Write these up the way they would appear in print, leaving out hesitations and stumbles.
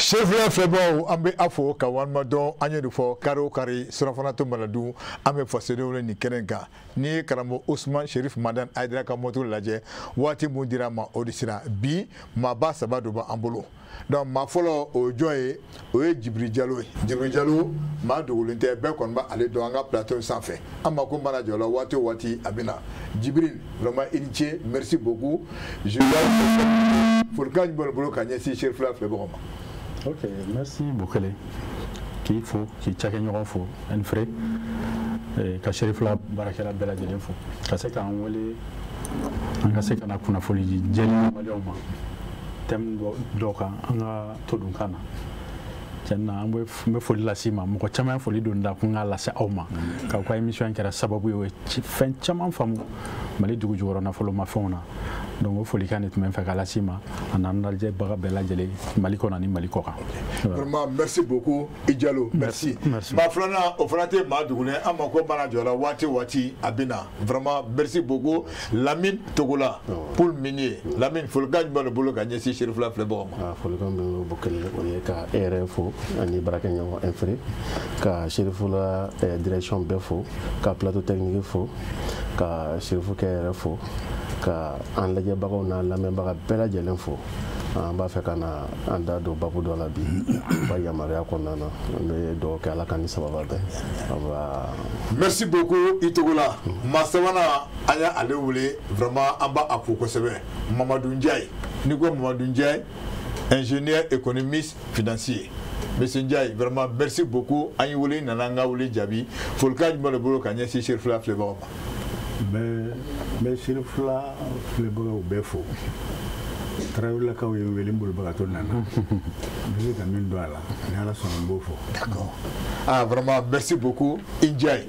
Sefula filɛbagaw, an bɛ a fo ka walima dɔn. An ye de fɔ, kari o kari, surafana to mana dun, an bɛ fasodenw wele nin kɛnɛ kan. N'i ye karamɔgɔ Usman Sherif Madan Hayidara ka moto lajɛ, waati mun dira a ma, o de sera. Bi maaba saba dɔ b'an bolo. Donc maa fɔlɔ, o ye jɔn ye? O ye Jibiri Jalo ye. Jibiri Jalo, maa dogolen tɛ, bɛɛ kɔni b'ale dɔn an ka plateau sanfɛ. An mako mana jɔ la waati o waati, a bɛ na. Jibiri, vraiment i ni ce, merci beaucoup. Folikan jumɛn b'i bolo ka ɲɛsin Serifula filɛbagaw ma? Ok, merci Bukele. K'i fo, k'i cakɛɲɔgɔn fo, Ɛnfere, ka Serifula baarakɛla bɛɛ lajɛlen fo ka se k'an wele, an ka se ka na kunnafoni jɛlen maliyɛnw ma thème dɔ kan an ka todunkan na. Tiɲɛ na, an bɛ n bɛ foli lase i ma. Mɔgɔ caman ye foli don da ko n k'a lase aw ma, k'aw ka émission in kɛra sababu ye, o ye fɛn caman faamu Mali dugu jukɔrɔ nafolomafɛnw na. Donc o folikan de tun bɛ n fɛ k'a lase i ma, a n'an lajɛbaga bɛɛ lajɛlen Mali kɔnɔ ani Mali kɔ kan. Vraiment merci beaucoup, i Jalo, merci. Merci. Maa filanan, o fana tɛ maa dogolen, an mako mana jɔ la waati o waati, a bɛ na. Vraiment merci beaucoup, Lamine Togola, Poul Minier. Lamine, folikan jumɛn de bolo ka ɲɛsin Serifula filɛbagaw ma? A folikan bɛ n bolo, o ye ka e yɛrɛ fo ani baarakɛɲɔgɔn Ɛnfere, ka Serifula direction bɛɛ fo, ka plateau technique fo, ka Serifukɛ yɛrɛ fo, ka an lajɛbagaw n'an lamɛnbaga bɛɛ lajɛlen fo. An b'a fɛ ka na an da don babu dɔ la bi ba yamaruya kɔnɔna na. An bɛ dugawu kɛ, Ala ka ni sababa bɛn. Merci beaucoup, i Togola. Maa sabanan, an y'ale wele, vraiment an b'a fo kosɛbɛ, Mamadu Njaye. N'i ko Mamadu Njaye, ingénieur économiste financier. Monsieur Ndiaye, vraiment merci beaucoup. An y'i wele, i nana an ka wele jaabi. Folikan jumɛn de bolo ka ɲɛsin Serifula filɛbagaw ma? N bɛ Serifula filɛbagaw bɛɛ fo. Tarawelelakaw ye n wele, n bolibagatɔ nana. N bɛ se ka min dɔn a la, ni Ala sɔnna, n b'o fɔ. D'accord. Ah, vraiment merci beaucoup, Ndiaye.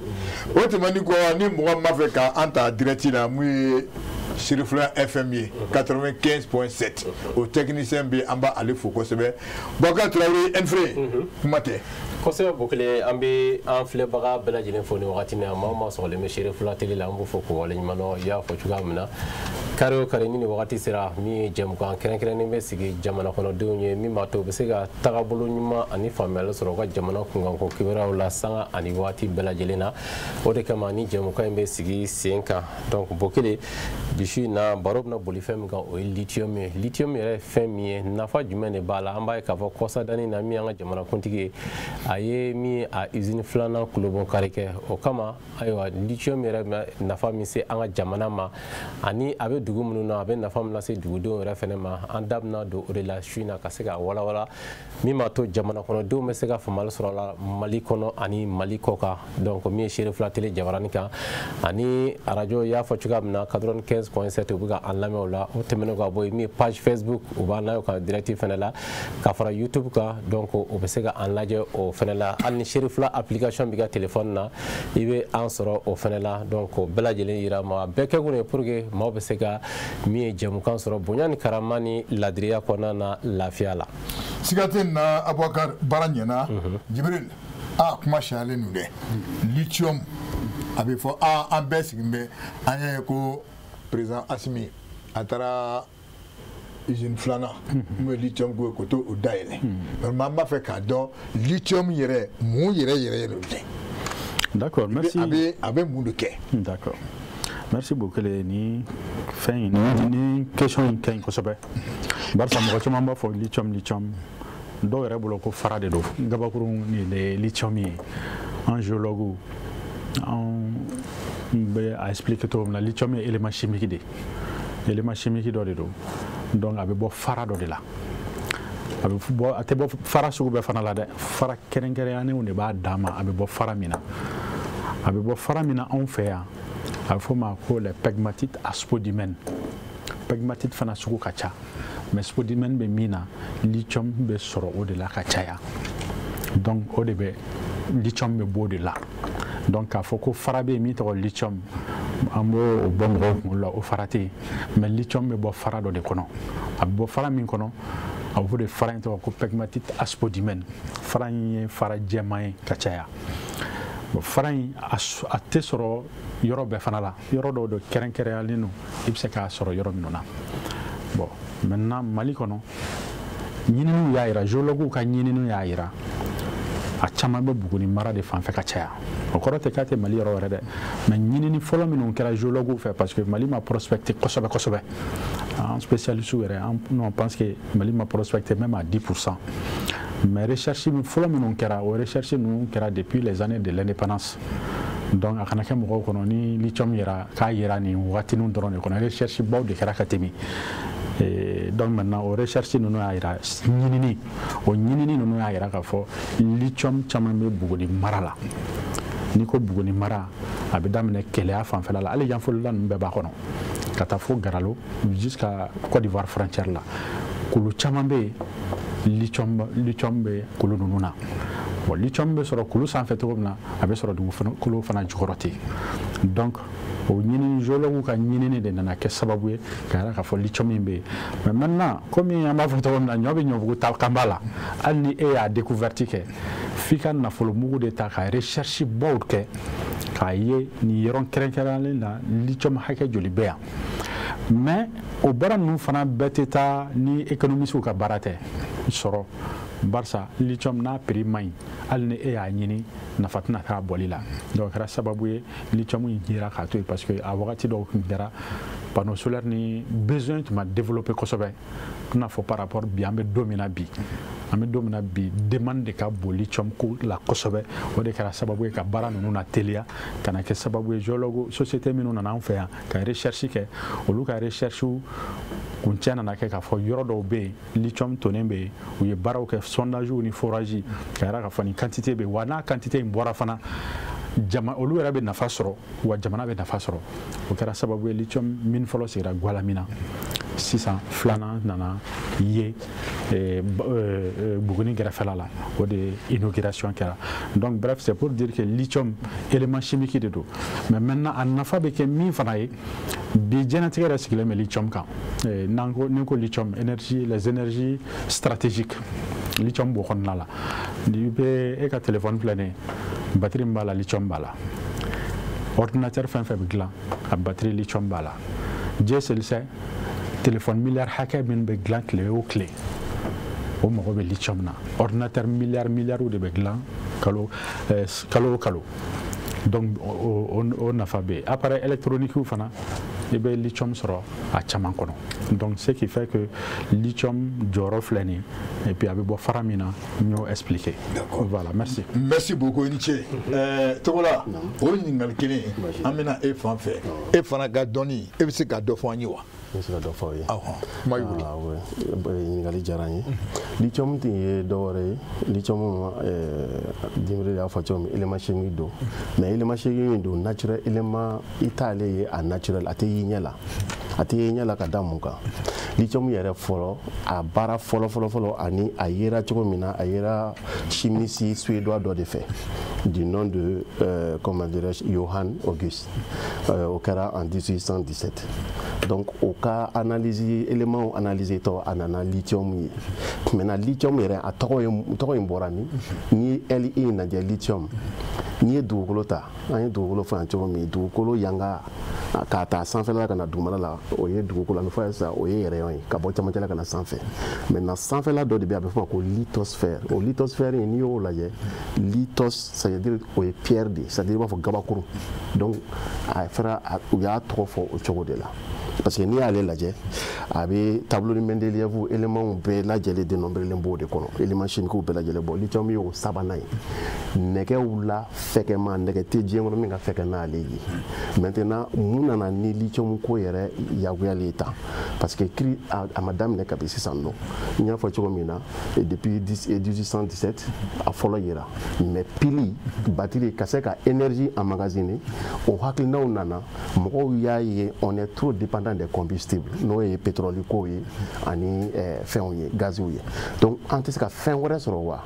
O tɛmɛnen kɔ, ni mɔgɔ min b'a fɛ k'an ta direct la, mun ye Serifula FM ye 95.7, o technicien bɛ, an b'ale fo kosɛbɛ, Boubacar Traoré Ɛnfere, kuma tɛ. Kosɛbɛ Bukele, an bɛ an filɛbaga bɛɛ lajɛlen fo ni wagati in na. Maa o maa sɔgɔlen bɛ Serifula télé la, an b'o fo k'o waleɲuman dɔn. I y'a fɔ cogoya min na, kari o kari ni nin wagati sera, min ye jɛmukan kɛrɛnkɛrɛnnen bɛ sigi jamana kɔnɔdenw ye, min b'a to u bɛ se ka tagabolo ɲuman ani faamuyali sɔrɔ u ka jamana kunkanko kibaruyaw la sanga ani waati bɛɛ lajɛlen na. O de kama ni jɛmukan in bɛ sigi sen kan. Donc Bokele, bi su in na, baro bɛna boli fɛn min kan, o ye lithium ye. Lithium yɛrɛ ye fɛn min ye, nafa jumɛn de b'a la? An b'a ye k'a fɔ kɔsadani na, min y'an ka jamanakuntigi ye, a ye min ye a usine filanan kulobɔ kari kɛ. O kama, ayiwa, lithium yɛrɛ bɛ nafa min se an ka jamana ma, ani a bɛ dugu minnu na, a bɛ nafa min lase dugudenw yɛrɛ fɛnɛ ma, an da bɛna don o de la su in na ka se ka walawala, min b'a to jamana kɔnɔdenw bɛ se ka faamuyali sɔrɔ a la Mali kɔnɔ ani Mali kɔ kan. Donc min ye Serifula télé jabarani kan ani arajo, i y'a fɔ cogoya min na, 95.7, u bɛ ka an lamɛn o la. O tɛmɛnen ka bɔ yen, min ye page Facebook, u b'an layɛ o kan direct fɛnɛ la, ka fara YouTube kan. Donc u bɛ se ka an lajɛ o fɛnɛ la. Hali ni Serifula application b'i ka téléphone na, i bɛ an sɔrɔ o fɛnɛ la. Donc o bɛɛ lajɛlen yira ma, a bɛɛ kɛkun ye pour que maaw bɛ se ka min ye jɛmukan sɔrɔ bonya ni karama ni ladiriya kɔnɔna na, lafiya la. Siga tɛ nin na, Abubakar, baara ɲɛna. Jibril, a kuma siyalen don dɛ. Lithium, a bɛ fɔ a an bɛɛ sigilen bɛ, an y'a ye ko président Assimi a taara usine filanan mun ye lithium ko ye, k'o to o dayɛlɛ. Vraiment an b'a fɛ k'a dɔn lithium yɛrɛ mun yɛrɛ yɛrɛ yɛrɛ de? D'accord, merci. A bɛ mun de kɛ? D'accord. Merci Bokele. Ni fɛn in ni question in ka ɲi kosɛbɛ, barisa mɔgɔ caman b'a fɔ lithium, lithium, dɔw yɛrɛ bolo ko fara de don, gabakurun ni de ye lithium ye. An géologue, an bɛ a expliquer cogo min na, lithium ye élément chimique de ye, élément chimique dɔ de don. Donc a bɛ bɔ fara dɔ de la. A bɛ bɔ, a tɛ bɔ fara sugu bɛɛ fana la dɛ, fara kɛrɛnkɛrɛnnenw de b'a dan ma. A bɛ bɔ fara min na, a bɛ bɔ fara min na anw fɛ yan, a bɛ fɔ o ma ko les pegmatites à spodumène. Pegmatite fana sugu ka ca, mais spodumène bɛ min na, lithium bɛ sɔrɔ o de la ka caya. Donc o de bɛ lithium bɛ bɔ o de la. Donc k'a fɔ ko fara bɛ yen min tɔgɔ lithium, an b'o bɔ mɔgɔw kunkolo la, o fara tɛ yen. Mais lithium bɛ bɔ fara dɔ de kɔnɔ. A bɛ bɔ fara min kɔnɔ, a bɛ fɔ de fara in tɔgɔ ko pegmatite à spodumène. Fara in ye fara jɛman ye ka caya. Bon, fara in a tɛ sɔrɔ yɔrɔ bɛɛ fana la, yɔrɔ dɔw de kɛrɛnkɛrɛnyalen don, i bɛ se k'a sɔrɔ yɔrɔ minnu na. Bon, maintenant Mali kɔnɔ, Ɲininiw y'a yira, géologues ka ɲininiw y'a yira, a caman bɛ Buguni mara de fan fɛ ka caya. O kɔrɔ tɛ k'a tɛ Mali yɔrɔ wɛrɛ dɛ, mais ɲinini fɔlɔ minnu kɛra géologues fɛ, parce que Mali ma prospecté kosɛbɛ kosɛbɛ. En spécialiste yɛrɛ, nous on pense que Mali ma prospecté même à 10%. Mais recherche fɔlɔ minnu kɛra, o recherche ninnu kɛra depuis les années de l'indépendance. Donc a kana kɛ mɔgɔw kɔnɔ ni lithium yɛrɛ k'a yera nin wagatinin dɔrɔn de kɔnɔ, recherche baw de kɛra ka tɛmɛ. Donc maintenant o recherche ninnu y'a yira, ɲinini o ɲinini ninnu y'a yira k'a fɔ lithium caman bɛ Buguni mara la. N'i ko Buguni mara, a bɛ daminɛ Keleya fanfɛla la, hali Yanfolila ninnu bɛɛ b'a kɔnɔ, ka taa fo Garalo jusqu'à Côte d'Ivoire frontière la. Kulu caman bɛ yen, lithium bɛ kulu ninnu na. Bon, lithium bɛ sɔrɔ kulu sanfɛ cogo min na, a bɛ sɔrɔ dugukolo fana jukɔrɔ ten. Donc o ɲinini, géologues ka ɲinini de nana kɛ sababu ye ka yira k'a fɔ lithium in bɛ yen. Mais maintenant, komi an b'a fɔ cogo min na, ɲɔ bɛ ɲɔbugu ta kanba la, hali ni e y'a découverte kɛ, f'i ka nafolo mugu de ta ka recherche baw kɛ k'a ye nin yɔrɔ kɛrɛnkɛrɛnnen na lithium hakɛ joli bɛ yan. Mais o baara ninnu fana bɛɛ tɛ taa ni économistes ka baara tɛ sɔrɔ, barisa lithium n'a prix man ɲi, hali ni e y'a ɲini, nafa tɛna k'a bɔli la. Donc o kɛra sababu ye lithium in yera k'a to yen, parce que a wagati dɔw tun kɛra panneau solaire ni besoin tun ma développé kosɛbɛ, i n'a fɔ par rapport bi an bɛ don min na bi, an bɛ don min na bi, demande de ka bon lithium ko la kosɛbɛ. O de kɛra sababu ye ka baara ninnu na teliya, ka na kɛ sababu ye géologue société minnu nana an fɛ yan ka recherche kɛ, olu ka recherche kuncɛ nana kɛ k'a fɔ yɔrɔ dɔw bɛ yen lithium tonnen bɛ yen. U ye baaraw kɛ, sondage ni forage, ka yira k'a fɔ nin quantité bɛ yen, wa n'a quantité in bɔra fana, jama olu yɛrɛ bɛ nafa sɔrɔ, wa jamana bɛ nafa sɔrɔ. O kɛra sababu ye lithium mine fɔlɔ sigira Gualamina, sisan filanan nana ye Buguni gɛrɛfɛla la, o de inauguration kɛra. Donc bref, c'est pour dire que lithium élément chimique de don. Mais maintenant a nafa bɛ kɛ min fana ye bi, diɲɛnatigɛ yɛrɛ sigilen bɛ lithium kan. N'an ko, ni ko lithium, énergie, les énergies stratégiques, lithium b'o kɔnɔna la. N'i bɛ e ka téléphone filɛ nin ye, batterie min b'a la, lithium b'a la. Ordinateur fɛn fɛn bɛ dilan, a batterie lithium b'a la. Dieu seul sait téléphone milliard hakɛ min bɛ dilan tile o tile, o mago bɛ lithium na. Ordinateur milliard milliards de bɛ dilan kalo kalo o kalo. Donc o nafa bɛ yen. Appareil électronique fana, i bɛ lithium sɔrɔ a caman kɔnɔ. Donc ce qui fait que lithium jɔyɔrɔ filɛ nin ye, et puis a bɛ bɔ fara min na, n y'o expliqué. Voilà, merci. Merci beaucoup, i ni ce. Togola, o ɲininkali kelen, an bɛna e fan fɛ, e fana ka dɔnni, e bɛ se ka dɔ fɔ an ye wa? N bɛ se ka dɔ fɔ aw ye. Awɔ, kuma b'i bolo. Ɲininkali diyara n ye. Lithium tun ye dɔ wɛrɛ ye. Lithium, Dembele y'a fɔ cogo min, élément chimique don, mais élément chimique don naturel, élément i t'ale ye a naturel, a tɛ y'i ɲɛ la, a tɛ ye ɲɛ la. Ka da mun kan? Lithium yɛrɛ fɔlɔ, a baara fɔlɔ fɔlɔ fɔlɔ, ani a yera cogo min na, a yera chimiste suédois dɔ de fɛ, du nom de comment dirais-je, Johann August. O kɛra en 1817. Donc o ka analyse, élément analysé tɔ, a nana lithium ye. Maintenant lithium yɛrɛ, a tɔgɔ ye, tɔgɔ in bɔra min? N'i ye Li in lajɛ, lithium, n'i ye dugukolo ta, an ye dugukolo fɔ yan cogo min, dugukolo yanga k'a ta sanfɛla la ka na dugumala la, o ye dugukolo, an bɛ fɔ yan sisan, o ye yɛrɛyɔn ye ka bɔ camancɛ la ka na sanfɛ. Maintenant sanfɛla dɔ de bɛ yen, a bɛ fɔ o ma ko lithosphère. O lithosphère in, n'i y'o lajɛ, lithos, c'est à dire o ye pierre de ye, c'est à dire i b'a fɔ gabakuru. Donc a fɛra, u y'a tɔgɔ fɔ o cogo de la, parce que n'i y'ale lajɛ, a bɛ tableau de Mendeleïev éléments bɛɛ lajɛlen dénombrelen b'o de kɔnɔ, éléments chimiques bɛɛ lajɛlen. Bɔ lithium y'o sabanan ye nɛgɛw la, fɛgɛma nɛgɛ tɛ diɲɛ kɔnɔ min ka fɛgɛ n'ale ye. Maintenant mun nana ni lithium ko yɛrɛ yakuyalen ye tan? Parce que cri a ma daminɛ kabi sisan nɔ. N y'a fɔ cogo min na, depuis 1817 a fɔlɔ yera. Mais pile, batterie, ka se ka énergie emmagasiner, o hakilinaw nana, mɔgɔw y'a ye on est trop dépendant des combustibles, n'o ye pétrole ko ye ani fɛnw ye, gaziw ye. Donc an tɛ se ka fɛn wɛrɛ sɔrɔ wa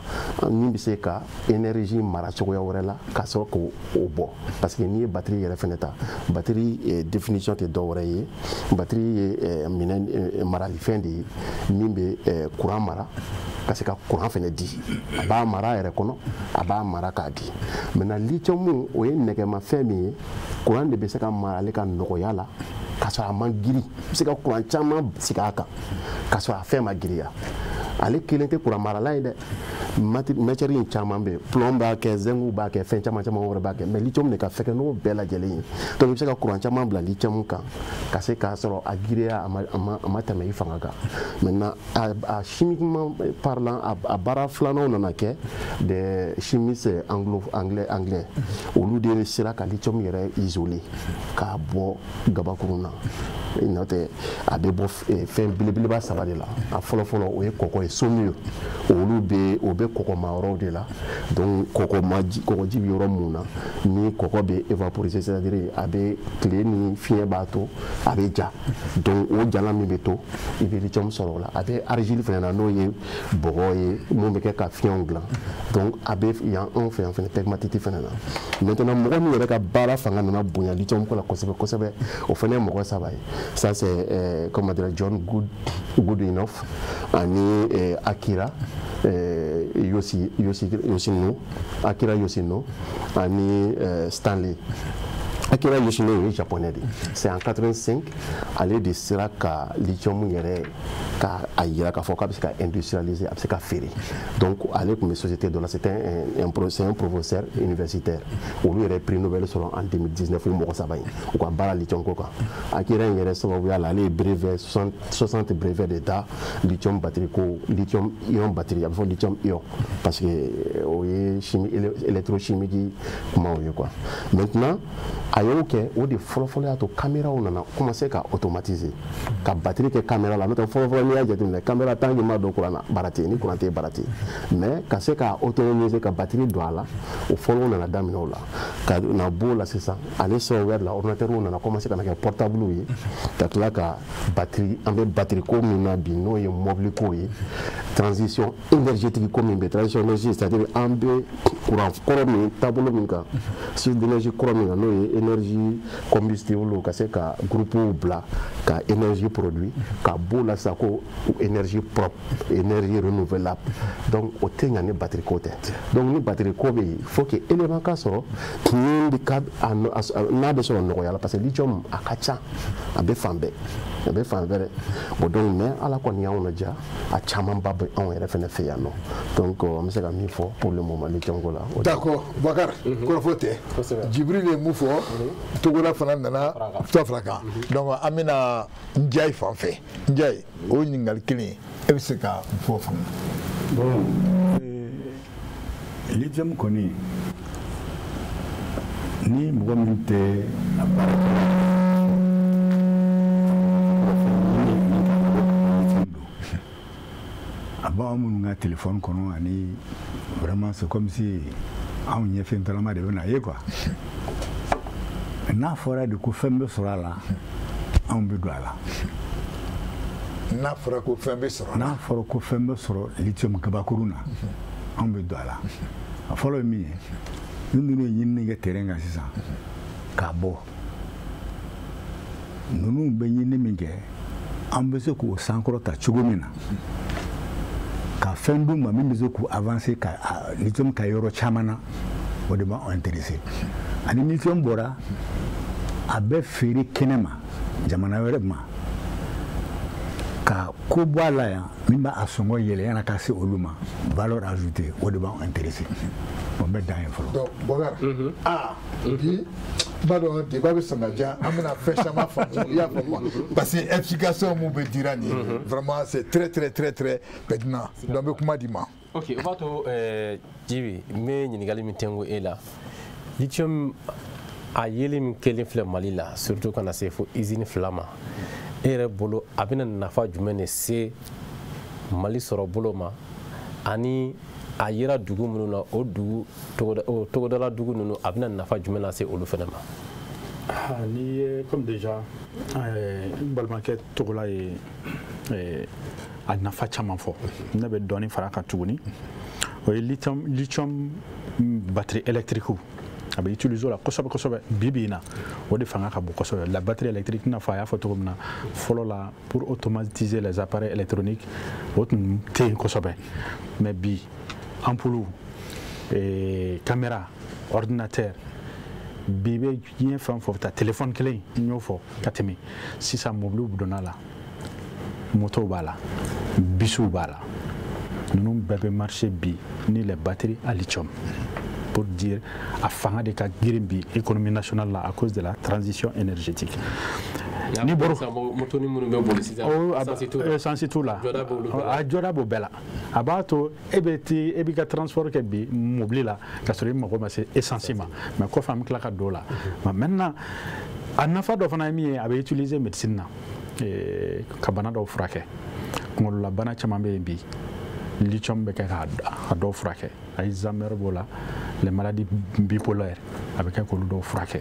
min bɛ se ka énergie mara cogoya wɛrɛ la ka sɔrɔ k'o bɔ? Parce que n'i ye batterie yɛrɛ fɛnɛ ta, batterie définition tɛ dɔwɛrɛ ye, batterie ye minɛn maralifɛn de ye min bɛ courant mara ka se ka courant fɛnɛ di. A b'a mara a yɛrɛ kɔnɔ, a b'a mara k'a di. Maintenant lithium, o ye nɛgɛmafɛn min ye, courant de bɛ se ka mara ale ka nɔgɔya la ka sɔrɔ a man girin. I bɛ se ka courant caman sigi a kan ka sɔrɔ a fɛn ma girinya. Ale kelen tɛ courant marala ye dɛ, matière in caman bɛ yen, plomb b'a kɛ, zinc b'a kɛ, fɛn caman caman wɛrɛ b'a kɛ, mais lithium de ka fɛgɛn n'o bɛɛ lajɛlen ye. Donc i bɛ se ka courant caman bila lithium kan ka se k'a sɔrɔ a giriya a ma tɛmɛ i fanga kan. Maintenant a chimiquement parlant, a baara filananw nana kɛ des chimistes anglais, olu de sera ka lithium yɛrɛ isoler k'a bɔ gabakurun na. N'o tɛ a bɛ bɔ fɛn belebeleba saba de la. A fɔlɔ-fɔlɔ o ye kɔkɔ ye, saumure, olu bɛ o bɛ kɔkɔma yɔrɔw de la. Donc kɔgɔji bɛ yɔrɔ mun na, ni kɔkɔ bɛ évaporiser, c'est-à-dire a bɛ tile ni fiɲɛ b'a to a bɛ ja, donc o jalan min bɛ to i bɛ lithium sɔrɔ o la. A bɛ argile fana na, n'o ye bɔgɔ ye mun bɛ kɛ ka fiɲɛw dilan, donc a bɛ yan anw fɛ yan fana pegmatite fana na. Maintenant mɔgɔ min yɛrɛ ka baara fanga nana bonya lithium ko la kosɛbɛ kosɛbɛ, o fana ye mɔgɔ saba ye. Ça c'est comment dire, John Goodenough ani Akira Yoshino, Akira Yoshino ani Stanley. Akira Yoshino ye japonais de, c'est en 85 ale de sera ka lithium yɛrɛ ka a yira k'a fɔ k'a bɛ se ka industrialiser, a bɛ se ka feere. Donc ale tun bɛ société dɔ la, c'était un professeur universitaire, olu yɛrɛ prix Nobel sɔrɔ en 2019, o mɔgɔ saba in u ka baara lithium ko kan. Akira in yɛrɛ sababuya la, ale ye brevet 60 brevet de ta lithium batterie ko, lithium ion batterie, a bɛ fɔ lithium ion parce que o ye chimie électrochimique kumaw ye quoi. Maintenant a y'o kɛ, o de fɔlɔfɔlɔ y'a to caméraw nana commencer ka automatiser, ka batterie kɛ caméra la. N'o tɛ fɔlɔfɔlɔ n'i y'a jateminɛ caméra tant que ma don courant na baara tɛ yen, ni courant tɛ yen baara tɛ yen, mais ka se ka autonomiser ka batterie don a la, o fɔlɔ nana daminɛ o la. Ka na b'o la sisan, ale sababuya de la ordinateur nana commencer ka na kɛ portable ye, ka tila ka batterie, an bɛ batterie ko min na bi n'o ye mobili ko ye, transition énergétique ko min bɛ, transition énergétique, c'est-à-dire an bɛ courant kɔrɔ min taabolo min kan, source d'énergie kɔrɔ min kan, n'o ye énergie combustible, ka se ka groupe bila ka énergie produit, ka b'o la sisan ko énergie propre, énergie renouvelable. Donc o tɛ ɲa ni batterie ko tɛ. Donc ni batterie ko bɛ yen, il faut que élément ka sɔrɔ min bɛ ka n'a bɛ sɔrɔ nɔgɔya la, parce que lithium a ka ca, a bɛ fan bɛɛ, a bɛ fan bɛɛ dɛ. Bon donc mais ala kɔni y'anw ladiya, a camanba bɛ anw yɛrɛ fɛnɛ fɛ yan nɔ. Donc an bɛ se ka min fɔ pour le moment lithium ko la. D'accord, Bakar, kɔrɔfɔ tɛ. Jibril ye mun fɔ, Togola fana nana tɔ fara kan. Donc an bɛna Njayi fan fɛ. Njayi, o ɲininkali kelen e bɛ se ka fɔ fana. Bon, lithium kɔni, ni mɔgɔ min tɛ a baara kɛ, a b'anw minnu ka téléphone kɔnɔ ani vraiment c'est comme si anw ɲɛfɛntalama de bɛ na ye quoi. N'a fɔra de ko fɛn bɛ sɔrɔ a la, anw bɛ don a la. N'a fɔra ko fɛn bɛ sɔrɔ, n'a fɔra ko fɛn bɛ sɔrɔ lithium kabakurun na, anw bɛ don a la. A fɔlɔ ye min ye, ni ninnu ye ɲinini kɛ terrain kan sisan k'a bɔ, ninnu bɛ ɲinini min kɛ, an bɛ se k'o sankɔrɔta cogo min na, ka fɛn d'u ma min bɛ se k'u avancer ka lithium ka yɔrɔ caman na, o de b'anw intéressé. Ani lithium bɔra, a bɛ feere kɛnɛ ma jamana wɛrɛ ma, ka ko bɔ a la yan min b'a sɔngɔ yɛlɛ yan'a ka se olu ma, valeur ajoutée, o de b'anw intéressé. Bon, n bɛ dan yen fɔlɔ. Donc Bokar, bi n b'a dɔn débat bɛ sɔn ka diya, an bɛna fɛn caman faamu, i y'a faamu, parce que explication mun bɛ dira nin ye, vraiment c'est très très très très pertinent. Donc n bɛ kuma di ma. Ok, o b'a to Jibi, n bɛ ɲininkali min tɛnku e la, lithium a yeli min kɛlen filɛ Mali la, surtout ka na se fo usine 2 ma, e yɛrɛ bolo a bɛna nafa jumɛn de se Mali sɔrɔ bolo ma, ani a yera dugu minnu na, o dugu o togodala dugu ninnu, a bɛna nafa jumɛn lase olu fana ma? N'i ye comme déjà n balimakɛ Togola ye a nafa caman fɔ, ne bɛ dɔɔnin fara a kan tuguni. O ye lithium batterie électrique, a bɛ utiliser o la kosɛbɛ kosɛbɛ bi bi in na, o de fanga ka bon kosɛbɛ. La batterie électrique, i n'a fɔ a y'a fɔ cogo min na fɔlɔ la, pour automatiser les appareils électroniques, o tun tɛ yen kosɛbɛ, mais bi ampoule, caméra, ordinateur, bi bɛ diɲɛ fɛn fɛn ta, téléphone kelen n y'o fɔ ka tɛmɛ, sisan mobiliw donna la, motow b'a la, bisiw b'a la. Ninnu bɛɛ bɛ marché bi ni les batteries à lithium. Pour dire a fanga de ka girin bi économie nationale la à cause de la transition énergétique. Ni bɔr'o moto ni minnu bɛ boli sisan, essence t'u la, a jɔda b'o bɛɛ la. A b'a to e bɛ ti e b'i ka transport kɛ bi mobili la ka sɔrɔ i mago ma se essence ma. Mais kɔfɛ an bɛ tila ka don o la. Mais maintenant a nafa dɔ fana ye min ye, a bɛ utiliser médecine na ka bana dɔw furakɛ. Kunkololabana caman bɛ yen bi, lithium bɛ kɛ k'a dɔw furakɛ. Alzheimer b'o la, les maladies bipolaires a bɛ kɛ k'olu dɔw furakɛ.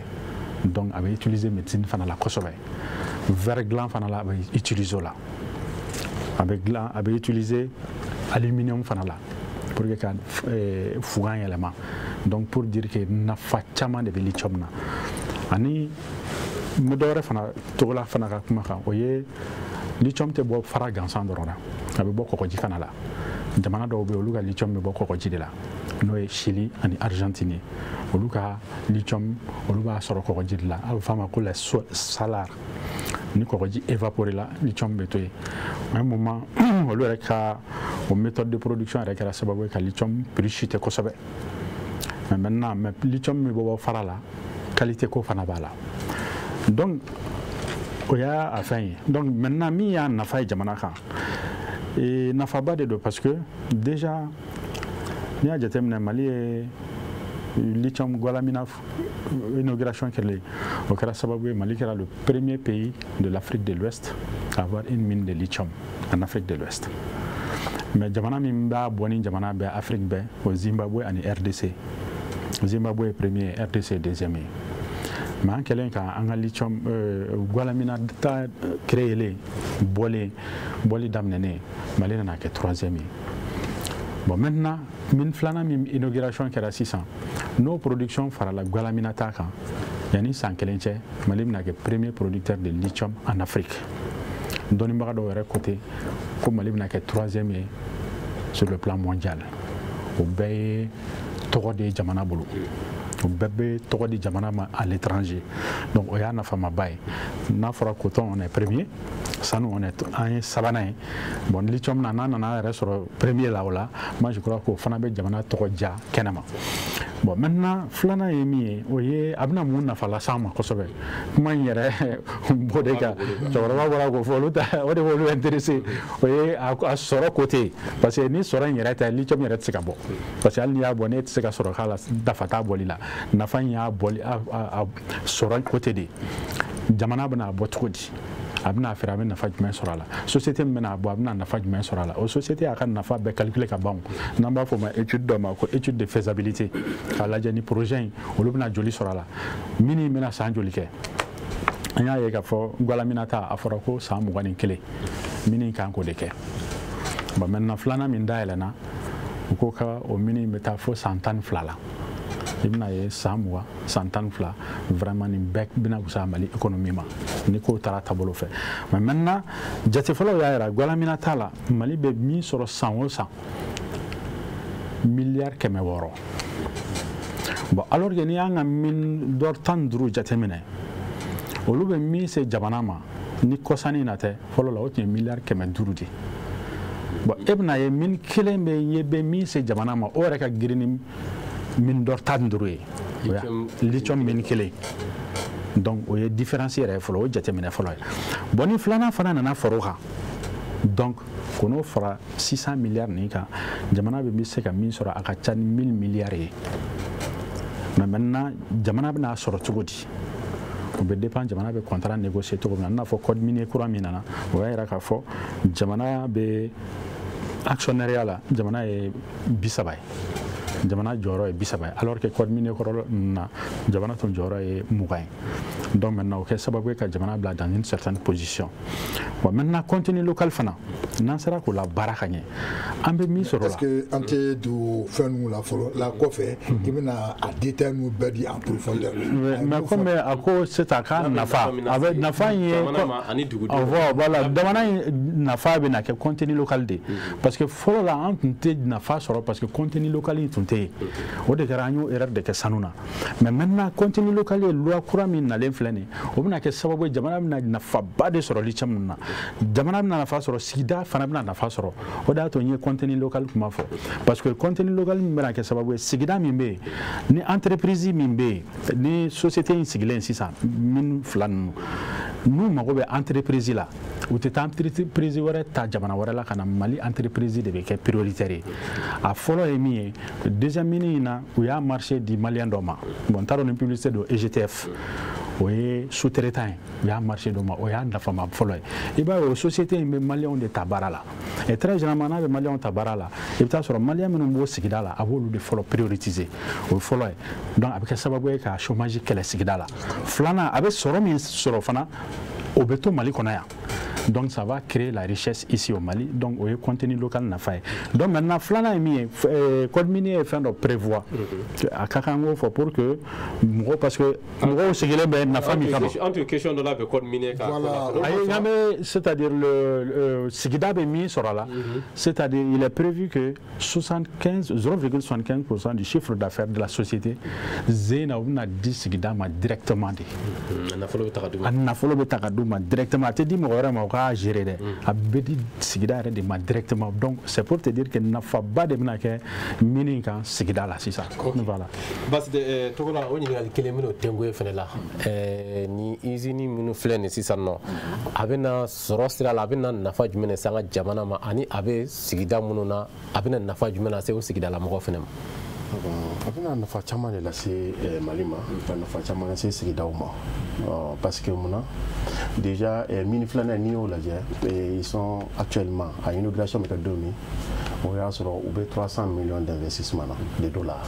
Donc a bɛ utiliser médecine fana la kosɛbɛ. Verre dilan fana la, a bɛ utiliser o la. A bɛ dilan, a bɛ utiliser aluminium fana la pour que ka fugan yɛlɛma. Donc pour dire que nafa caman de bɛ lithium na. Ani n bɛ dɔ wɛrɛ fana Togola fana ka kuma kan, o ye lithium tɛ bɔ fara gansan dɔrɔn na, a bɛ bɔ kɔgɔji fana la. Jamana dɔw bɛ yen, olu ka lithium bɛ bɔ kɔgɔji de la, n'o ye Chili ani Argentine ye. Olu ka lithium, olu b'a sɔrɔ kɔgɔji de la. A bɛ f'a ma ko les salars. Ni kɔgɔji évaporé la, lithium bɛ to yen. Un moment olu yɛrɛ ka o méthode de production yɛrɛ kɛra sababu ye ka lithium prix chuter kosɛbɛ. Mais maintenant, mais lithium min bɛ bɔ fara la, qualité ko fana b'a la. Donc o y'a a fɛn ye. Donc maintenant min y'a nafa ye jamana kan, nafaba de don, parce que déjà n'i y'a jateminɛ, Mali ye lithium Goulamina inauguration kɛlen, o kɛra sababu ye Mali kɛra le premier pays de l'Afrique de l'Ouest à avoir une mine de lithium en Afrique de l'Ouest. Mais jamana min b'a bɔ ni jamana bɛɛ Afrique bɛɛ, o Zimbabwe ani RDC. Zimbabwe est premier, RDC deuxième ye. Mais an kɛlen ka an ka lithium Goulamina ta créer bɔlen bɔli daminɛnen, Mali nana kɛ troisième ye. Bon maintenant mine filanan min inauguration kɛra sisan, n'o production farala Goulamina ta kan, yanni san kelen cɛ, Mali bɛna kɛ premier producteur de lithium en Afrique. Dɔnnibaga dɔw yɛrɛ ko ten ko Mali bɛna kɛ troisième ye sur le plan mondial. O bɛɛ ye tɔgɔ de ye jamana bolo, o bɛɛ bɛ tɔgɔ di jamana ma à l'étranger. Donc o y'a nafamaba ye. N'a fɔra coton, on est premier, sanu, on est an ye sabanan ye. Bon lithium na, n'a nana yɛrɛ sɔrɔ premier la, o la moi je crois k'o fana bɛ jamana tɔgɔ diya kɛnɛma. Bon maintenant filanan ye min ye, o ye a bɛna mun nafa las'an ma kosɛbɛ. Kuma in yɛrɛ b'o de kan, cɛkɔrɔba bɔra k'o fɔ, olu ta o de b'olu intéressé, o ye a sɔrɔ côté. Parce que ni sɔrɔ in yɛrɛ tɛ, lithium yɛrɛ tɛ se ka bɔ, parce que hali n'i y'a bɔ, n'e tɛ se ka sɔrɔ k'a la, nafa t'a bɔli la. Nafa in y'a bɔli a sɔrɔ côté de. Jamana bɛna a bɔ cogo di? A bɛna a feere, a bɛ nafa jumɛn sɔrɔ a la? Société min bɛna a bɔ, a bɛna nafa jumɛn sɔrɔ a la? O société y'a ka nafa bɛɛ calculer ka ban. N'an b'a fɔ o ma étude dɔ ma ko étude de faisabilité, k'a lajɛ ni projet in olu bɛna joli sɔrɔ a la, mine bɛna san joli kɛ. An y'a ye k'a fɔ Goulamina ta, a fɔra ko san 21 mine kan k'o de kɛ. Bon maintenant filanan min dayɛlɛnna, u ko ka o mine bɛ taa fo san 12 la. I bɛna ye san 20, san 12, vraiment nin bɛɛ bɛna fisaya Mali économie ma ni kow taara taabolo fɛ. Mais maintenant jate fɔlɔw y'a jira Goulamina t'a la, Mali bɛ min sɔrɔ san o san, miliyari 600. Bon alors que n'i y'an ka mine d'or 15 jateminɛ, olu bɛ min se jamana ma ni kɔsanni na tɛ, fɔlɔ la o tun ye miliyari 500 de ye. Bon e bɛna ye mine kelen bɛ ye bɛ min se jamana ma, o yɛrɛ ka girin ni mine d'or 15 ye, lithium mine kelen. Donc o ye différence yɛrɛ ye fɔlɔ, o jateminɛ fɔlɔ ye. Bon ni filanan fana nana fara o kan, donc ko n'o fara 600 milliards nin kan, jamana bɛ se ka min sɔrɔ a ka ca ni 1000 milliards ye. Mais maintenant jamana bɛna sɔrɔ cogo di? O bɛ dépend jamana bɛ contrat négocier cogo min na. I n'a fɔ code minier kura min nana, o y'a yira k'a fɔ jamana bɛ actionnariat la, jamana ye 30 ye, jamana jɔyɔrɔ ye 30 ye, alors que code minier kɔrɔ na jamana tun jɔyɔrɔ ye 20 ye. Donc maintenant o kɛ sababu ye ka jamana bila dans une certaine position. Bon maintenant contenu local fana, n'an sera k'o la baara ka ɲɛ, an bɛ min sɔrɔ la. Est-ce que an tɛ don fɛn ninnu la fɔlɔ la kɔfɛ, i bɛna a détail ninnu bɛɛ di en profondeur. Mais comme a ko sisan k'a nafa, a bɛ nafa in ye voilà, jamana in nafa bɛna kɛ contenu local de, parce que fɔlɔ la an tun tɛ nafa sɔrɔ parce que contenu local in tun tɛ yen. O de kɛra an y'o erreur de kɛ sanu na. Mais maintenant contenu local ye loi kura min nalen filɛ. filɛ nin ye, o bɛna kɛ sababu ye jamana bɛna nafaba de sɔrɔ lithium na. Jamana bɛna nafa sɔrɔ, sigida fana bɛna nafa sɔrɔ. O de y'a to n ye contenu local kuma fɔ, parce que contenu local min bɛna kɛ sababu ye, sigida min bɛ yen, ni entreprise min bɛ yen, ni société in sigilen sisan mine fila ninnu, n'u mago bɛ entreprise la, u tɛ taa entreprise wɛrɛ ta jamana wɛrɛ la ka na. Mali entreprise de bɛ kɛ prioritaire ye. A fɔlɔ ye min ye, deuxième mine in na, u y'a marché di malien dɔ ma. Bon, n t'a dɔn ni publicité don, EGTF, o ye sous-traitant ye, u y'a marché d'o ma. O y'a nafama fɔlɔ ye. I b'a ye, o société in bɛ maliyɛnw de ta baara la, et très généralement, n'a bɛ maliyɛnw ta baara la, i bɛ taa sɔrɔ maliyɛn minnu b'o sigida la, a b'olu de fɔlɔ prioriser. O ye fɔlɔ ye. Donc a bɛ kɛ sababu ye ka chômage kɛlɛ sigida la. Filanan, a bɛ sɔrɔ min sɔrɔ fana, o bɛ to Mali kɔnɔ yan. Donc ça va créer la richesse ici au Mali. Donc o ye contenu local nafa ye. Donc maintenant, filanan ye min ye, code minier ye fɛn dɔ prévoir, a ka kan k'o fɔ pour que mɔgɔw, parce que mɔgɔw sigilen bɛ nafa min kama. An tun question dɔ labɛn code minier kan. Ayi, n bɛ, c'est-à-dire le sigida bɛ min sɔrɔ a la, c'est-à-dire il est prévu que 75 0,75% du chiffre d'affaires de la société Zena, u bɛna di sigida ma directement de. A nafolo bɛ ta ka d'u ma. A nafolo bɛ ta ka d'u ma directement. A tɛ di mɔgɔ wɛrɛ ma o k'a gérer dɛ, a bɛ di sigida yɛrɛ de ma directement. Donc c'est pour te dire que nafaba de bɛna kɛ mine kan sigida la sisan. Voilà. Basi tɔgɔ la, o ɲininkali kelen bɛn'o tengo ye fɛnɛ la. Ni usine minnu filɛ nin sisan nɔ, a bɛna sɔrɔ sira la, a bɛna nafa jumɛn de se an ka jamana ma, ani a bɛ sigida minnu na, a bɛna nafa jumɛn lase o sigidala mɔgɔw fɛnɛ ma? A bɛna nafa caman de lase Mali ma, ka nafa caman lase sigidaw ma, parce que mun na, déjà mine filanan, n'i y'o lajɛ, ils sont actuellement à inauguration bɛ kɛ don min, o y'a sɔrɔ u bɛ 300 millions d'investissement na de dollars.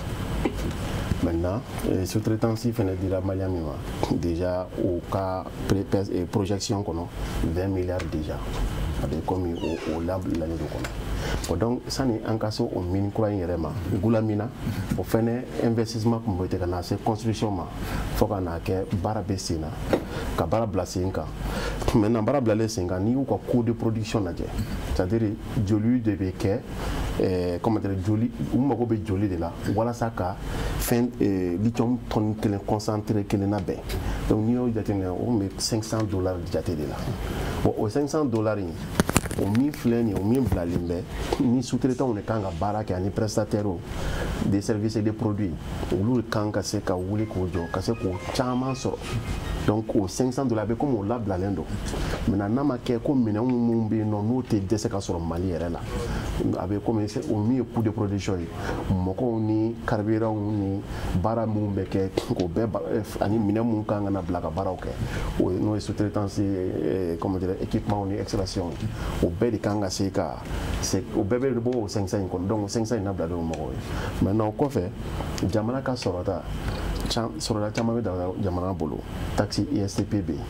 Maintenant, sous-traitance fɛnɛ dira malien min ma, déjà u ka projection kɔnɔ, 20 milliards déjà a bɛ komi o labilalen don kɔnɔ. Bon, donc sani an ka se o mine kura in yɛrɛ ma, Goulamina, o fɛnɛ investissement kun bɛ ka na se construction ma, fo ka n'a kɛ baara bɛ sen na, ka baara bila sen kan. Maintenant, baara bilalen sen kan, n'i y'u ka coût de production lajɛ, c'est à dire joli de bɛ kɛ, comment dire, joli u mago bɛ joli de la walasa ka fɛn lithium tonne kelen concentré kelen labɛn. Donc n'i y'o jateminɛ, o tun bɛ 500 dollars jate de la. Bon, o 500 dollars in, o min filɛ nin ye, o min bilalen bɛ ni sous-traitants de kan ka baara kɛ, ani prestataires des services et des produits, olu de kan ka se ka wuli k'o jɔ, ka se k'o caman sɔrɔ. Donc o 500 dollars bɛ komi o labilalen don. Maintenant, n'a ma kɛ ko minɛn minnu bɛ yen nɔ, n'o tɛ dɛsɛ ka sɔrɔ Mali yɛrɛ la, a bɛ komi o min ye coût de production ye, mɔgɔw ni carburant ni baara minnu bɛ kɛ k'o bɛɛ, ani minɛn minnu kan ka na bila ka baaraw kɛ, o n'o ye sous-traitance, comment dire, équipement ni extraction, o bɛɛ de kan ka se ka o bɛɛ bɛ bɔ o 500 in kɔnɔ. Donc o 500 in labilalen don mɔgɔw ye. Maintenant, o kɔfɛ, jamana ka sɔrɔta, sɔrɔda caman bɛ jamana bolo. Taxe ISTP bɛ yen,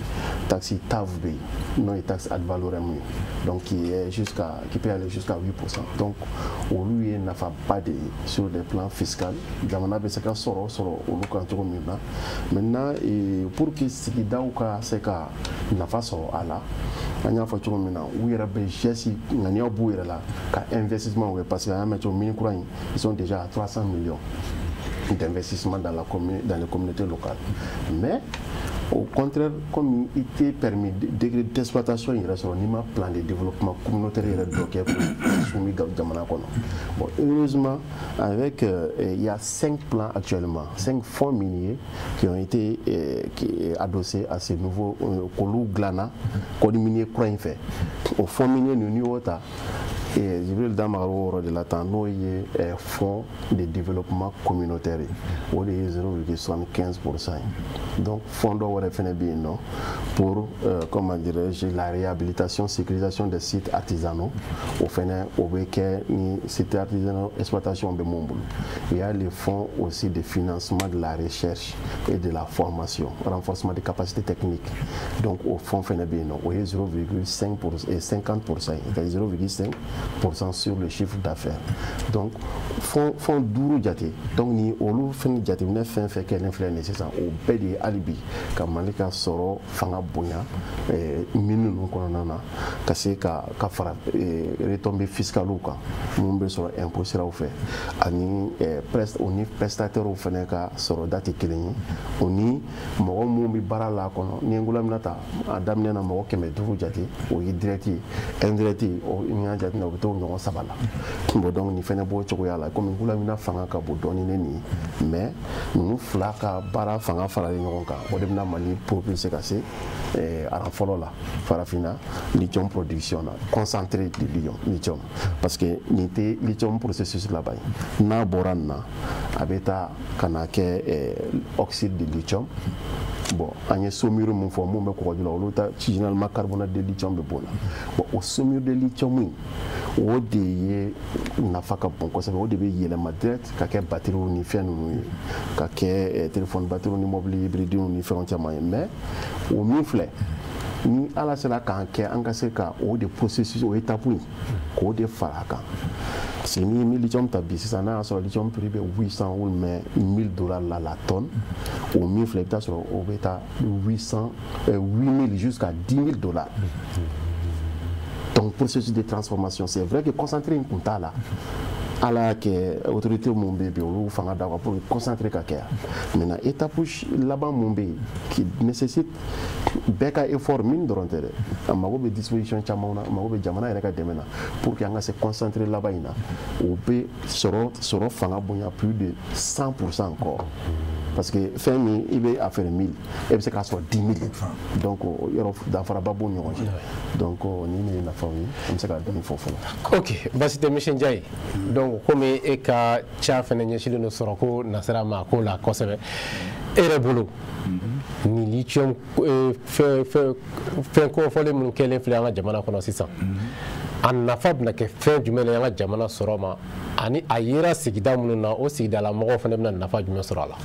taxe TAV bɛ yen, n'o ye taxe ad valorem ye, donc qui peut aller jusqu'à 8%. Donc olu ye nafaba de ye sur le plan fiscal, jamana bɛ se ka sɔrɔ sɔrɔ olu kan cogo min na. Maintenant, pour que sigidaw ka se ka nafa sɔrɔ a la, an y'a fɔ cogo min na, u yɛrɛ bɛ geste ŋaniyaw b'u yɛrɛ la ka investissement kɛ, parce que an y'a mɛn cogo mine kura in, ils sont déjà à 300 millions d'investissement dans les communautés locales. Mais au contraire, comme il était permis degré d'exploitation yɛrɛ sɔrɔ n'i ma plan de développement communautaire yɛrɛ dɔ kɛ k'o soumis jamana kɔnɔ. Bon, heureusement, avec il y a 5 plans actuellement, 5 fonds miniers qui ont été adossés à ces nouveaux k'olu dilanna code minier kura in fɛ. O fonds minier ninnu, n'i y'o ta, Jibril da magara o yɔrɔ de la tan, n'o ye fonds de développement communautaire ye, o de ye 0,75% ye. Donc fonds dɔ wɛrɛ fɛnɛ bɛ yen nɔ pour comment dirais-je, la réhabilitation, sécurisation des sites artisanaux, o fɛnɛ o bɛ kɛ ni sites artisanaux exploitation bɛ mun bolo. Il y a les fonds aussi de financement de la recherche et de la formation, renforcement des capacités techniques. Donc o fonds fɛnɛ bɛ yen nɔ, o ye 0,5 et 50%, c'est-à-dire 0,5. % sur le chiffre d'affaires. Donc fonds 5 jate. Donc ni olu fɛn jateminɛ fɛn fɛn kɛlen filɛ nin ye sisan, o bɛɛ de ye hali bi ka Mali ka sɔrɔ fanga bonya mine ninnu kɔnɔna na, ka se ka fara retombées fiscales kan minnu bɛ sɔrɔ impôt siraw fɛ, ani o ni prestataires fana ka sɔrɔda tɛ kelen ye, o ni mɔgɔ minnu bɛ baara la a kɔnɔ. Ni ye Goulamina ta, a daminɛ na mɔgɔ 500 jate, o ye direct ye, indirect o ni y'a jateminɛ o bɛ t'o ɲɔgɔn 3 la. Bon, donc nin fana b'o cogoya la, komi Goulamina fanga ka bon dɔɔni ne nin ye, mais ninnu fila ka baara fanga faralen ɲɔgɔn kan, o de bɛna Mali propulser ka se rang fɔlɔ la farafinna lithium production na, concentré de lithium, parce que nin tɛ lithium processus laban ye. N'a bɔra nin na, a bɛ taa ka na kɛ oxyde de lithium. Bon, an ye saumure mun fɔ, mun bɛ kɔgɔji la, olu ta généralement carbonate de lithium bɛ bɔ o la. Bon, o saumure de lithium in, o de ye nafa ka bon kosɛbɛ, o de bɛ yɛlɛma direct ka kɛ batterie ni fɛn ninnu ye, ka kɛ téléphone batterie ni mobili hybride ni fɛn caman ye. Mais o min filɛ, ni Ala sera k'an kɛ an ka se ka o de processus, o étape in, k'o de fara a kan. Parce que ni ye lithium ta bi sisan, n'a y'a sɔrɔ lithium prix bɛ 800 ou 1000 dollars la tonne, o min filɛ, i bɛ taa sɔrɔ o bɛ taa 800 8000 jusqu'à 10 000 dollars. Donc processus de transformation, c'est vrai que concentré in kun t'a la, Ala y'a kɛ autorité mun bɛ bi, olu fanga da kan pour que concentré ka kɛ yan. Maintenant étape laban mun bɛ yen qui nécessite bɛɛ ka effort, min dɔrɔn tɛ dɛ, a mago bɛ disposition caman na, a mago bɛ jamana yɛrɛ ka dɛmɛ na pour que an ka se concentré laban in na, o bɛ sɔrɔ fanga bonya plus de 100% encore. Parce que fɛn min i bɛ a feere 1000, e bɛ se k'a sɔrɔ 10 000. Donc yɔrɔ danfaraba b'u ni ɲɔgɔn cɛ. Donc nin de ye nafaw ye, an bɛ se ka dɔɔni fɔ fɔlɔ. Ok, basi tɛ Monsieur Ndiaye. Donc komi e ka ca fɛnɛ ɲɛsinnen don sɔrɔ ko nasira ma ko la kosɛbɛ, e yɛrɛ bolo ni lithium fɛn kofɔlen minnu kɛlen filɛ an ka jamana kɔnɔ sisan, a nafa bɛna kɛ fɛn jumɛn ye an ka jamana sɔrɔ ma, ani a yera sigida minnu na, o sigidala mɔgɔw fana bɛna nafa jumɛn sɔrɔ a la?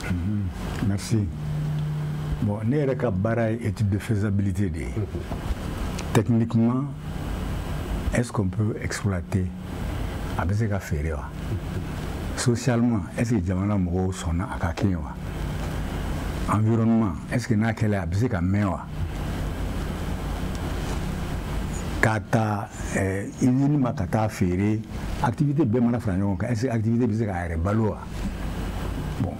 Merci. Bon, ne yɛrɛ ka baara ye étude de faisabilité de ye. Techniquement, est-ce qu'on peut exploiter, a bɛ se ka feere wa? Socialement, est-ce que jamana mɔgɔw sɔnna a ka kɛ yen wa? Environnement, est-ce que n'a kɛla a bɛ se ka mɛn wa? Ka taa usine ma ka taa feere, activité bɛɛ mana fara ɲɔgɔn kan, est-ce que activité bɛ se k'a yɛrɛ balo wa? Bon,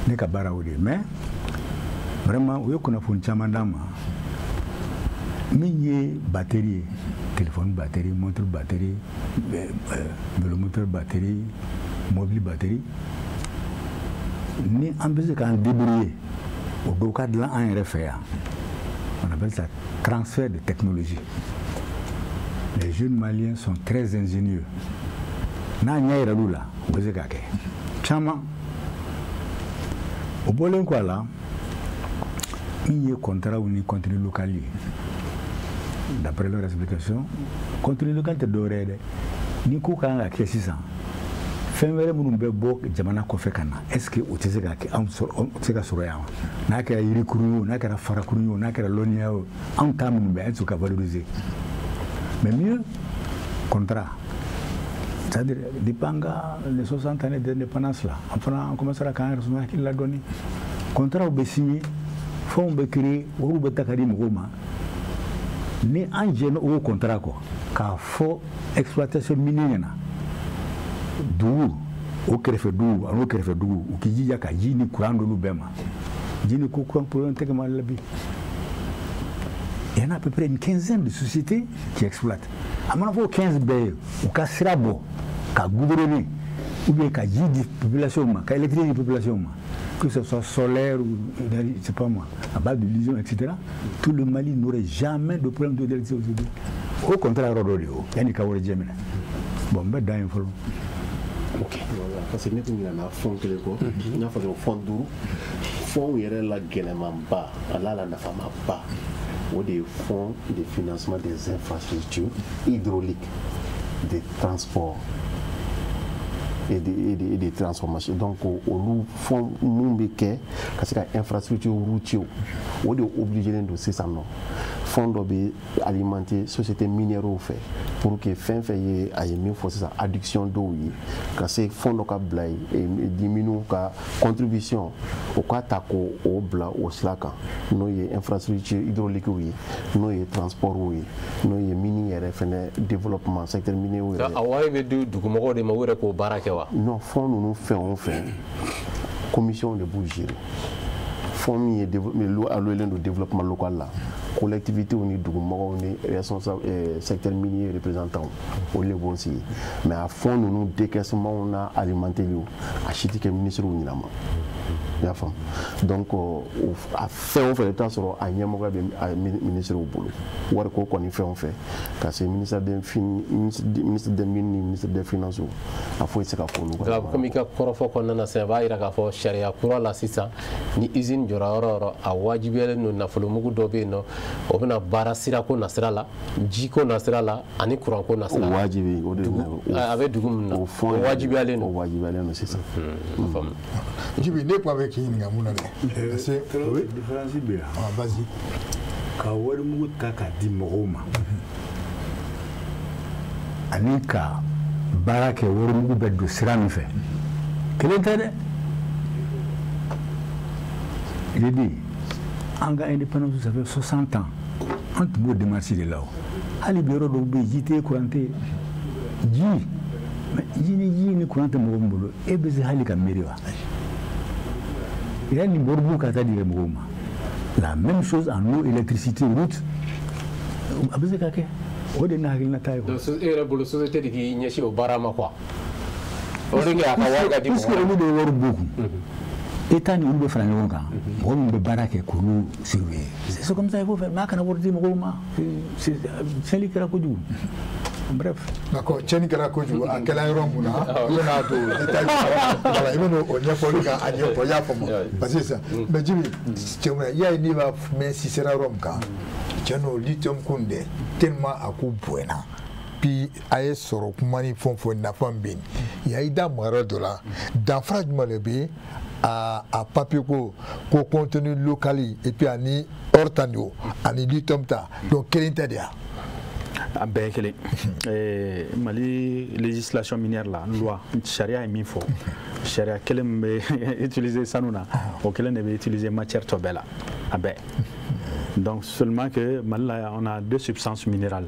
ne ka baara o de ye, mais vraiment u ye kunnafoni caman d'an ma. Min ye batterie ye, téléphone batterie, montre batterie, vélomoteur batterie, mobili batterie, ni an bɛ se k'an débrouiller o dɔw ka dilan an yɛrɛ fɛ yan. On appelle ça transfert de technologie. Les jeunes Maliens sont très ingénieux. N'a ɲɛ yɛrɛ l'u la, u bɛ se k'a kɛ caman. O bɔlen kɔ a la, min ye contrat ni contenu local ye, d'après leur explication, contenu local tɛ dɔwɛrɛ ye dɛ. Ni ko kan ka kɛ sisan, fɛn wɛrɛ minnu bɛ bɔ jamana kɔfɛ ka na, est-ce que o tɛ se ka kɛ anw sɔrɔ, o tɛ se ka sɔrɔ yan wa? N'a kɛra yirikurun ye o, n'a kɛra farakurun ye o, n'a kɛra lɔnniya ye o, anw ta minnu bɛ, est-ce que ka valoriser? Mais mieux, contrat. C'est-à-dire, depuis an ka les 60 années d'indépendance là, an fana an commencera k'an yɛrɛ sɔrɔ hakili la dɔɔni. Contrat bɛ signer, fɛnw bɛ créer, wariw bɛ ta ka di mɔgɔw ma. Ni an jɛnna o contrat kɔ, k'a fɔ exploitation minière ɲɛna, dugu o kɛrɛfɛ dugu ani o kɛrɛfɛ dugu, u k'i jija ka ji ni courant d'olu bɛɛ ma. Ji ni ko courant problème tɛ kɛ Mali la bi. Il y en a à peu près une quinzaine de sociétés qui exploitent. A mana fɔ 15 bɛɛ ye, u ka sira bɔ ka goudronner ou bien ka ji di population ma, ka électricité di population ma, que ce soit solaire ou je sais pas moi, à base de lithium, etc. Tout le Mali n'aurait jamais de problème d'électricité aujourd'hui. Au contraire, yɔrɔ dɔ de ye o, yanni ka wari jɛ minɛ. Bon, n bɛ dan yen fɔlɔ. Ok. Voilà, parce que ne tun ɲinɛna fɛn kelen kɔ. N y'a fɔ dɔrɔn fɛn 5. Fɛnw yɛrɛ la gɛlɛmanba, a la nafamaba, o de ye fonds de financement des infrastructures hydrauliques, de transport et de transformation. Donc olu fonds mun bɛ kɛ ka se ka infrastructure routier, o de obligé don sisan nɔ. Fonds dɔ bɛ alimenter société minière fɛ pour que fɛn fɛn ye a ye min fɔ sisan adduction dɔw ye ka se fonds dɔ ka bila yen di minnu ka contribution o ka ta k'o bila o sira kan, n'o ye infrastructure hydraulique ye, n'o ye transport ye, n'o ye mine yɛrɛ fɛnɛ développement secteur minier yɛrɛ. A wari bɛ di dugumɔgɔw de ma u yɛrɛ k'o baara kɛ wa? Non, fonds ninnu fɛn o fɛn commission de b'u gérer. Fonds min ye alloué don développement local la, collectivité ni dugumɔgɔw ni responsable secteur minier représentant olu de b'o sigi. Mais a fonds ninnu décaissement n'a alimenteli a si tɛ kɛ ministre ɲinama. I y'a faamu? Donc a fɛn o fɛn i bɛ taa sɔrɔ a ɲɛmɔgɔ bɛ ministre bolo, wariko kɔni fɛn o fɛn ka se ministre des mines ni ministre des finances, a foyi tɛ se ka k'olu kan. Komi i ka kɔrɔfɔ kɔnɔna na sisan, a b'a jira k'a fɔ sariya kura la sisan ni usine jɔra yɔrɔ o yɔrɔ, a wajibiyalen don nafolomugu dɔ bɛ yen nɔ, o bɛna baara sirako nasira la, jiko nasira la ani kuranko nasira la. Wajibi o de a bɛ dugu min na, o wajibiyalen don. O wajibiyalen don sisan. Jibi, ne kuma bɛ k'i ɲininka mun na dɛ? Parce que différence bɛ yan. Ah, vas-y. Ka warimugu ta k'a di mɔgɔw ma ani ka baara kɛ warimugu bɛ don sira min fɛ, kelen tɛ dɛ. J'ai dit, an ka indépendance ça fait 60 ans, an tun b'o démarche de la o. Hali bi yɔrɔ dɔw bɛ yen, ji tɛ yen, courant tɛ yen. Ji, mais ji ni courant tɛ mɔgɔ min bolo, e bɛ se hali ka miiri wa? Yanni warimugu ka taa di mɔgɔw ma, la même chose en eau, électricité, route, a bɛ se ka kɛ. O de ye ne hakilinata ye. Donc e yɛrɛ bolo société de k'i ɲɛsin o baara ma quoi? O de kɛ a ka wari ka di mɔgɔw ma. Puisque olu de ye wari b'u kun. État ni olu bɛ fara ɲɔgɔn kan, mɔgɔ min bɛ baara kɛ k'olu surveiller. C'est comme ça il faut faire, mais a kana wari di mɔgɔw ma. Tiɲɛli kɛra kojugu. Bref. D'accord, tiɲɛni kɛra kojugu, a kɛra yɔrɔ mun na, i bɛna don détail voilà, i bɛna o ɲɛfɔli kan a ɲɛfɔ, i y'a faamu. Parce que sisan, mais Jibi, cɛ mun na, i y'a ye n'i b'a mɛn si sera yɔrɔ min kan, tiɲɛ don lithium ko nin dɛ, tellement a ko bonyana. Puis a ye sɔrɔ kuma ni fɛn o fɛn nafa min bɛ yen, i y'a da maga yɔrɔ dɔ la, danfara jumɛn de bɛ a papier ko contenu local et puis ani or ta nin o ani lithium ta, donc kelen tɛ de ya? A bɛɛ ye kelen. Mali législation minière la, loi sariya ye min fɔ, sariya kelen min bɛ utiliser sanu na, o kelen de bɛ utiliser matière tɔ bɛɛ la, a bɛɛ. Donc seulement que Mali la, on a deux substances minérales.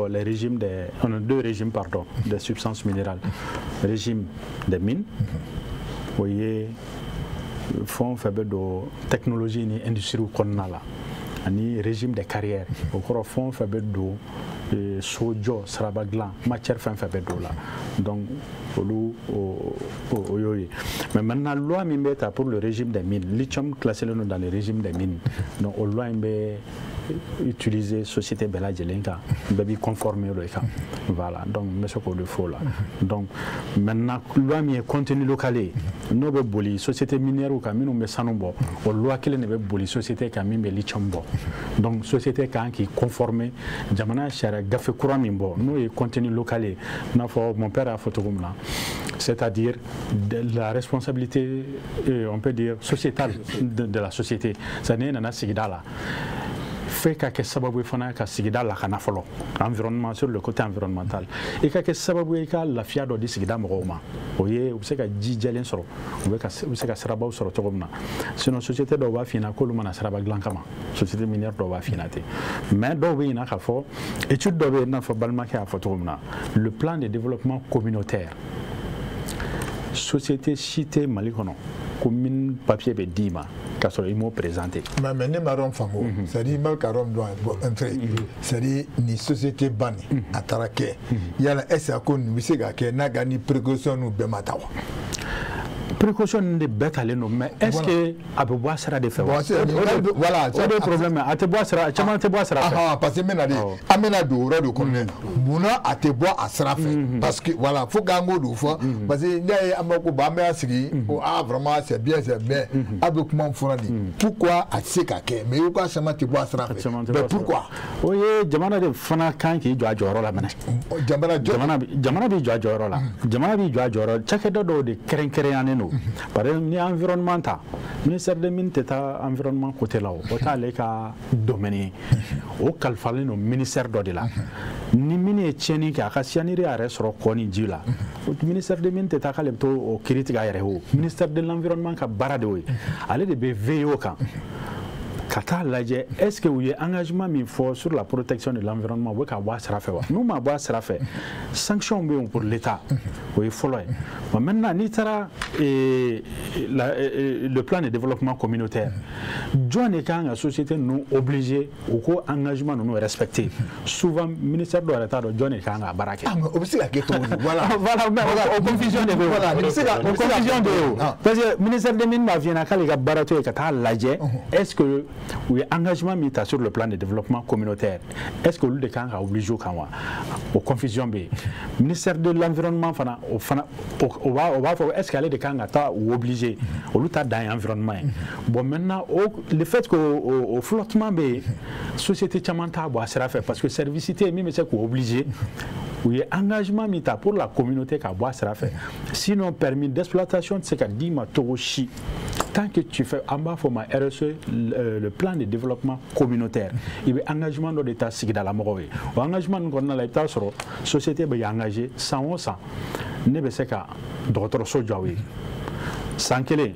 Les régimes des, on a deux régimes pardon, des substances minérales. Régime des mines, vous voyez, fɛn o fɛn bɛ don technologie ni industrie kɔnɔna la, ani régime des carrières, o kɔrɔ fɛn o fɛn bɛ don sojɔ, siraba dilan, matière fɛn fɛn bɛ don o la. Donc olu o y'o ye. Mais maintenant loi min bɛ ta pour le régime des mines, lithium classé don dans le régime des mines, donc o loi in bɛ utiliser société bɛɛ lajɛlen kan, bɛɛ b'i conformer o de kan. Voilà, donc n bɛ se k'o de fɔ o la. Donc maintenant loi min ye contenu local ye, n'o bɛ boli société minière kan minnu bɛ sanu bɔ, o loi kelen de bɛ boli société kan min bɛ lithium bɔ. Donc société kan k'i conformer jamana sariya gafe kura min bɔ, n'o ye contenu local ye, i n'a fɔ mon père y'a fɔ cogo min na, c'est-à-dire la responsabilité, on peut dire sociétale de la société. C'est-à-dire nana sigida la, f'e ka kɛ sababu ye fana ka sigida lakana fɔlɔ, environnement, sur le côté environnemental, i ka kɛ sababu ye i ka lafiya dɔ di sigida mɔgɔw ma, o ye u bɛ se ka ji jɛlen sɔrɔ, u bɛ se ka sirabaw sɔrɔ cogo min na. Sinon société dɔw b'a f'i ɲɛna k'olu mana siraba dilan kama, société minière dɔw b'a f'i ɲɛna ten. Mais dɔw bɛ ɲinɛ k'a fɔ étude dɔ bɛ yen, i n'a fɔ balimakɛ y'a fɔ cogo min na, le plan de développement communautaire, société si tɛ Mali kɔnɔ ko mine papier bɛ d'i ma k'a sɔrɔ i m'o présenté. Mais ne ma yɔrɔ faamu, c'est à dire n bɛ ka yɔrɔ min dɔn un trait, c'est à dire nin société ba nin a taara kɛ, yala est ce que ko nin bɛ se ka kɛ n'a ka ni précaution ninnu bɛɛ ma ta wa? Précaution ninnu de bɛɛ talen don, mais est ce que a bɛ bɔ a sira de fɛ wa? Voilà, o de ye problème ye, a tɛ bɔ a sira, caman tɛ bɔ a sira fɛ. Parce que n bɛna de, an bɛna don o yɔrɔ de kɔnɔ dɛ, munna a tɛ bɔ a sira fɛ? Parce que voilà, fo k'an k'o de fɔ, parce que n'i y'a ye an b'a ko bon an bɛ sigi ko ah vraiment c'est bien, c'est bien, a bɛ kuma min fɔra nin, pourquoi a tɛ se ka kɛ? Mais i ko k'a caman tɛ bɔ a sira fɛ, mais pourquoi? O ye jamana de fana kan k'i jɔ a jɔyɔrɔ la minɛ. Jamana b'i jɔ a jɔyɔrɔ la. Jamana b'i jɔ a jɔyɔrɔ. Cakɛda dɔw de kɛrɛnkɛrɛnyalen don. Par exemple, ni environnement ta, ministère des Mines tɛ taa environnement côté la o. O t'ale ka domaine ye. O kalifalen don ministère dɔ de la. Ni mine ye tiɲɛni kɛ, a ka cyanure yɛrɛ sɔrɔ kɔ ni ji la. Ministère des Mines tɛ taa k'ale bɛ t'o kiiri tigɛ a yɛrɛ ye o. Ministère de l'Environnement ka baara de y'o ye. Ale de bɛ veiller o kan. Ka taa lajɛ est-ce que u ye engagement min fɔ sur la protection de l'environnement, u bɛ ka bɔ a sira fɛ wa? N'u ma bɔ a sira fɛ, sanction bɛ yen pour l'État. O ye fɔlɔ ye. Bon, maintenant n'i taara le plan de développement communautaire, jɔn de kan ka société ninnu obligé u ko engagement ninnu respecter? Souvent ministère dɔw yɛrɛ t'a dɔn jɔn de kan ka baara kɛ. Ah, mais o bɛ se ka kɛ cogo di? Voilà. Voilà, mais o confusion de bɛ yen. Voilà, nin bɛ se ka O confusion bɛ yen o. Parce que ministère des Mines b'a f'i ɲɛna k'ale ka baara to yen ka taa lajɛ est-ce que u ye engagement min ta sur le plan de développement communautaire, est-ce que olu de kan ka obligé o kan wa? O confusion bɛ yen. Ministère de l'Environnement fana, o fana o b'a fɔ est-ce que ale de kan ka taa u obligé? Olu ta dan ye environnement ye. Bon, maintenant le fait que o flottement bɛ yen, société caman t'a bɔ a sira fɛ parce que service tɛ yen min bɛ se k'u obligé u ye engagement min ta pour la communauté ka bɔ a sira fɛ. Sinon permis d'exploitation tɛ se ka d'i ma cogo si tant que tu fais, an b'a fɔ o ma RSE, le plan de développement communautaire. I bɛ engagement dɔ de ta sigidala mɔgɔw ye. O engagement ninnu kɔnɔna la, i bɛ taa sɔrɔ société bɛ engagé san o san, ne bɛ se ka dɔgɔtɔrɔso jɔ aw ye. San kelen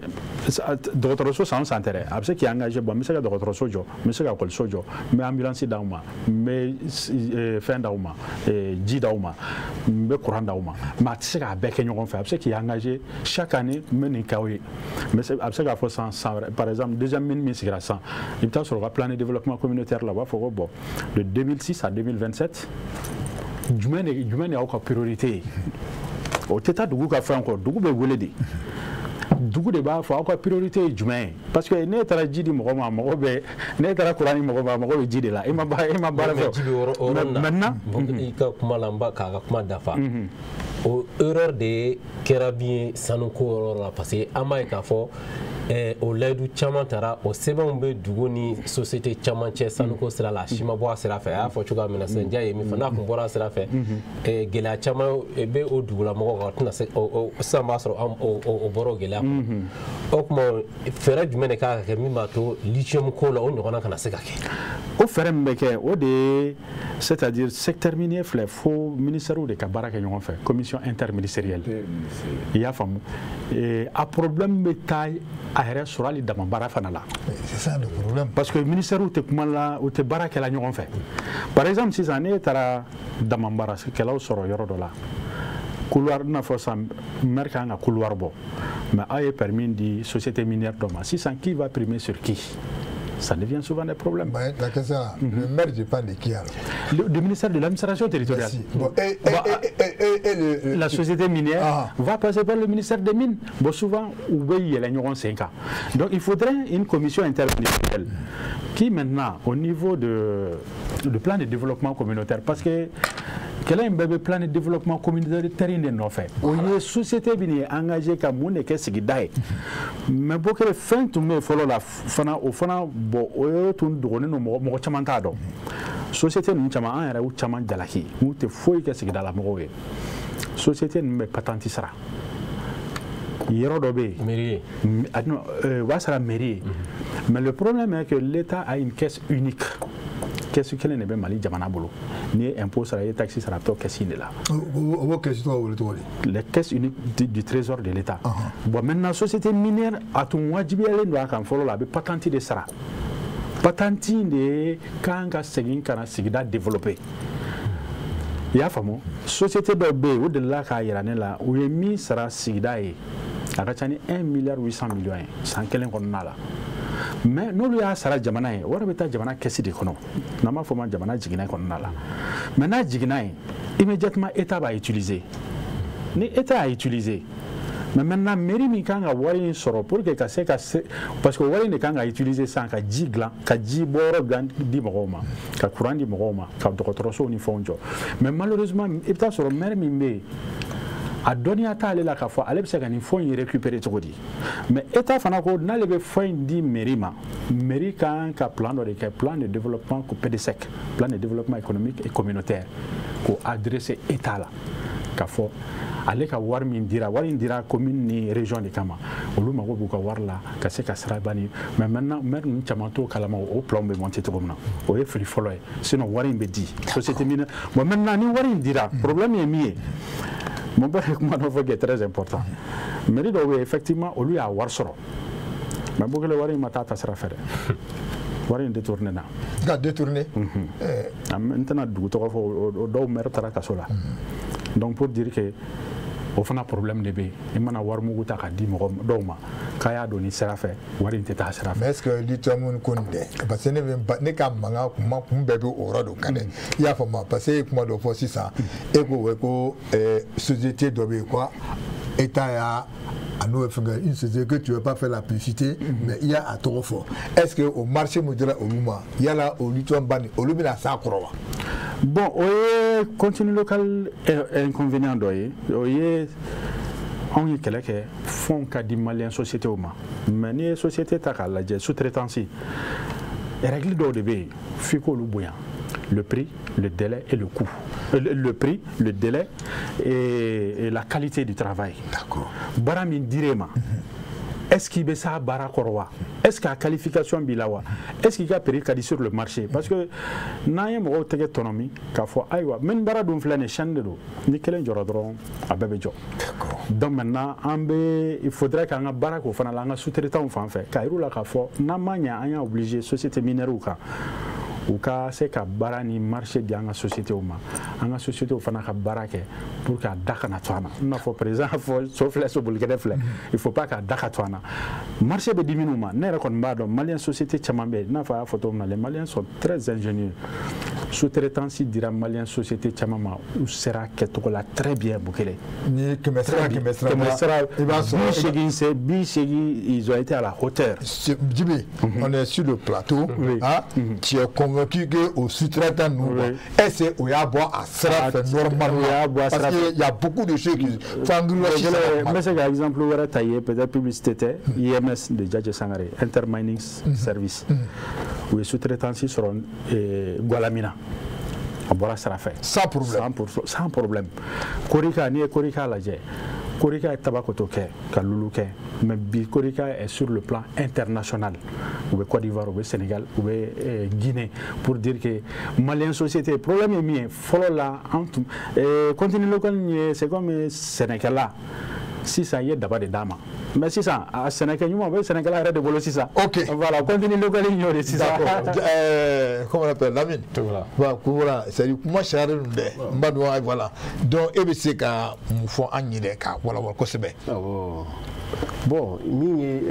dɔgɔtɔrɔso, san o san tɛ dɛ, a bɛ se k'i engagé, bon, n bɛ se ka dɔgɔtɔrɔso jɔ, n bɛ se ka ekɔliso jɔ, n bɛ ambulance d'aw ma, n bɛ fɛn d'aw ma, ji d'aw ma, n bɛ courant d'aw ma. Mais a tɛ se k'a bɛɛ kɛ ɲɔgɔn fɛ. A bɛ se k'i engagé chaque année, n bɛ nin k'aw ye. A bɛ se k'a fɔ san san wɛrɛ, par exemple deuxième mine min sigira san, i bɛ taa sɔrɔ u ka plan de développement communautaire la, u b'a fɔ ko bon, de 2006 à 2027, jumɛn de y'aw ka priorité ye? O tɛ taa dugu ka fɛn kɔ, dugu bɛ wele de. Dugu de b'a fɔ aw ka priorité ye jumɛn ye, parce que ne taara ji di mɔgɔ ma, a mago bɛ, ne taara courant di mɔgɔ ma, a mago bɛ ji de la. E ma baara fɛ. Maintenant i ka kuma la, n b'a k'a ka kuma dafa. O erreur de kɛra bin ye sanuko yɔrɔ la, parce que an b'a ye k'a fɔ o layidu caman taara, o sɛbɛnw bɛ dugu ni société caman cɛ sanuko sira la, a si ma bɔ a sira fɛ. A y'a fɔ cogoya min na sisan, ja ye min fɔ, n'a kun bɔra a sira fɛ, gɛlɛya caman bɛ o dugulamɔgɔw kan, o tɛna se sisan b'a sɔrɔ o bɔra o gɛlɛya kɔnɔ. O tuma fɛɛrɛ jumɛn de kan ka kɛ min b'a to lithium ko la o ɲɔgɔnna kana se ka kɛ? O fɛɛrɛ min bɛ kɛ, o de ye, c'est-à-dire secteur minier filɛ, fo ministère de ka baara kɛ ɲɔgɔn fɛ, commission interministérielle. I y'a faamu? A problème bɛ taa a yɛrɛ sɔrɔ hali dama baara fana la. C'est ça le problème. Parce que ministère tɛ kuma la, u tɛ baara kɛla ɲɔgɔn fɛ. Par exemple sisan, ne taara dama baarakɛlaw sɔrɔ yɔrɔ dɔ la, couloir, i n'a fɔ sisan maire kan ka couloir bɔ, mais aw ye permis di société minière dɔ ma sisan, qui va primer sur qui? Ça devient souvent des problèmes. Bah, la question là, le maire dépend de qui alors? Du ministère de l'administration territoriale. Bon, et la société minière va passer par le ministère des Mines. Bon, souvent, il y a 5 ans. Donc il faudrait une commission interministérielle qui maintenant, au niveau du plan de développement communautaire, parce que kɛlɛ in bɛɛ bɛ plan de développement communautaire in de nɔfɛ. O ye société bɛ nin engagé ka mun de kɛ sigida ye. Mais Bokele, fɛn tun bɛ yen fɔlɔ la fana, o fana, bon, o tun dogonnen don, mɔgɔ caman t'a dɔn. Société ninnu caman, an yɛrɛ y'u caman jalaki, n'u tɛ foyi kɛ sigidala mɔgɔw ye. Société ninnu bɛ patente sara. Yɔrɔ dɔ bɛ yen. Mairie. U b'a sara mairie ye. Mais le problème est que l'État a une caisse unique. Caisse kelen de bɛ Mali jamana bolo. N'i ye impôt sara, i ye taxe sara, a bɛ t'o caisse in de la. O b'o caisse tɔgɔ wele cogo di? Les caisses uniques du trésor de l'État. Bon, maintenant société minière, a tun wajibiyalen don a kan fɔlɔ la, a bɛ patente de sara. Patente in de kan ka segin ka na sigida développer. I y'a faamu? Société dɔw bɛ yen, o delila k'a yira ne la, u ye min sara sigida ye, a ka ca ni 1 milliard 800 millions ye san kelen kɔnɔna la. Mais n'olu y'a sara jamana ye, o wari bɛ taa jamana caisse de kɔnɔ, n'an b'a fɔ o ma jamana jiginɛ kɔnɔna la. Mais n'a jiginna yen, immédiatement État b'a utiliser. Ni État y'a utiliser, mais maintenant mairie min kan ka wari in sɔrɔ pour que ka se ka se, parce que wari in de kan ka utiliser sisan ka ji dilan, ka ji bɔyɔrɔ dilan di mɔgɔw ma, ka courant di mɔgɔw ma, ka dɔgɔtɔrɔsow ni fɛnw jɔ. Mais malheureusement, i bɛ taa sɔrɔ maire min bɛ yen, A dɔnniya t'ale la k'a fɔ ale bɛ se ka nin fonds in récupérer cogo di. Mais État fana ko n'ale bɛ fonds in di mairie ma, mairie kan ka plan dɔ de kɛ, plan de développement ko PDSEC, plan de développement économique et communautaire, k'o adresser État la k'a fɔ ale ka wari min dira, wari in dira commune ni région de kama, olu mago b'u ka wari la ka se ka siraba ni. Mais maintenant maire ninnu caman t'o kalama o plan bɛ monter cogo min na, o ye fili fɔlɔ ye. Sinon wari in bɛ di société minière. Bon, maintenant ni wari in dira, problème ye min ye, mon père ye kuma dɔ fɔ qui est très important. Mairie dɔw bɛ yen, effectivement olu y'a wari sɔrɔ, mais Bokele, wari in ma taa ta sira fɛ dɛ, wari in détourné na. Ka détourné. N tɛna dugu tɔgɔ fɔ, o dɔw maire taara kaso la. Donc pour dire que o fana problème de bɛ yen, i mana wari mugu ta k'a di mɔgɔ dɔw ma k'a y'a don ni sira fɛ, wari in tɛ taa sira fɛ. Mais est-ce que lithium ko nin dɛ, parce que ne bɛ ne ka mankan kuma kun bɛɛ bɛ o yɔrɔ de kan dɛ, i y'a faamu? Parce que e ye kuma dɔ fɔ sisan, e ko ko société dɔ bɛ yen quoi, État y'a a n'o ye fɛn kɛ, une société que tu veux pas faire la publicité, mais i y'a a tɔgɔ fɔ. Est-ce que o marché mun dira olu ma, yala o lithium ba nin, olu bɛna s'a kɔrɔ wa? Bon, o ye contenu local inconvénient dɔ ye. O ye anw ye kɛlɛ kɛ fonds ka di malien société ma, mais n'i ye société ta k'a lajɛ, sous-traitance règle dɔw de bɛ yen f'i k'olu bonya: le prix, le délai et le coût. Le prix, le délai et la qualité du travail. D'accord. Baara min dir'e ma, est-ce qu'il bɛ s'a baara kɔrɔ wa? Est-ce que a qualification b'i la wa? Est-ce qu'il ka prix ka di sur le marché? Parce que n'an ye mɔgɔw tɛgɛ tɔnɔmi k'a fɔ ayiwa, min baara dun filɛ nin, chaîne de don, ni kelen jɔra dɔrɔn a bɛɛ bɛ jɔ. Donc maintenant an bɛ, il faudrait k'an ka baara k'o fana la, an ka sous-traitants fan fɛ, k'a yir'u la k'a fɔ n'an ma ɲɛ, an y'a obligé société minière kan u ka se ka baara ni marché di an ka sociétés ma, an ka sociétés fana ka baara kɛ pour que a da kana to an na. I n'a fɔ président fɔ, so filɛ, so bolikɛnɛ filɛ, il faut pas k'a da ka to an na. Marché bɛ di minnu ma, ne yɛrɛ kɔni b'a dɔn malien société caman bɛ yen, i n'a fɔ a y'a fɔ cogo min na, les Maliens sont très ingénieux. Sous-traitance dira malien société caman ma, u sera kɛcogo la très bien, Bukele. Ni kɛmɛ sira, kɛmɛ sira, kɛmɛ sira, i b'a sɔrɔ 80, c'est 80, ils ont été à la hauteur. Djibi, on est sur le plateau, hein, tu es convaincu que au sous-traitant nous, est-ce que o y'a bɔ a sira fɛ normalement? Parce que y a beaucoup de choses qui f'an N bɛ se ka exemple wɛrɛ ta i ye, peut-être publicité tɛ, IMS de Diadje Sangare, Intermining Service, u ye sous-traitance sɔrɔ Gualamina, a bɔra sira fɛ. Sans problème. Sans problème. Korika, n'i ye Korika lajɛ, Korika ye tabakoto kɛ ka lulu kɛ, mais bi Korika est sur le plan international, u bɛ Côte d'Ivoire, u bɛ Sénégal, u bɛ Guinée. Pour dire que malien société, problème ye min ye fɔlɔ la, an tun contenu local ye, c'est comme sɛnɛkɛla sisan, i ye daba de d'a ma, mais sisan a sɛnɛkɛ ɲuman o bɛ sɛnɛkɛla yɛrɛ de bolo sisan. Ok. Voilà, contenu local in y'o de sisan. D'accord. Comment on appelle, Lamine? Voilà. Voilà, c'est-à-dire kuma sariya ninnu dɛ, n b'a dɔn. Voilà, donc e bɛ se ka mun fɔ an yɛrɛ ka walawala kosɛbɛ? Awɔ, bon, min ye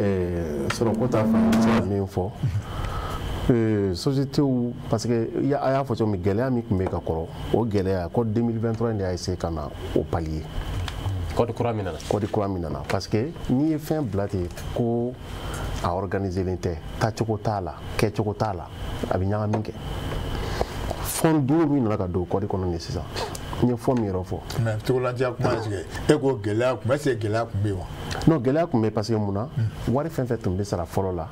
sɔrɔko ta fan, n bɛ se ka min fɔ, société, parce que a y'a fɔ cogo min, gɛlɛya min tun bɛ ka kɔrɔ, o gɛlɛya, code 2023 in de y'a essayer ka na o pallier. Code kura min nana. Code kura min nana, parce que n'i ye fɛn bila ten ko a organiser len tɛ, taacogo t'a la, kɛcogo t'a la, a bɛ ɲagami kɛ. Fonds duuru min nana ka don code kɔnɔ nin sisan, n ye fonds min yɛrɛ fɔ. Mais togolantiya kuma est-ce que e ko gɛlɛya kun, est ce que gɛlɛya kun bɛ yen wa? Non, gɛlɛya kun bɛ, parce que mun na, wari fɛn fɛn tun bɛ sara fɔlɔ la,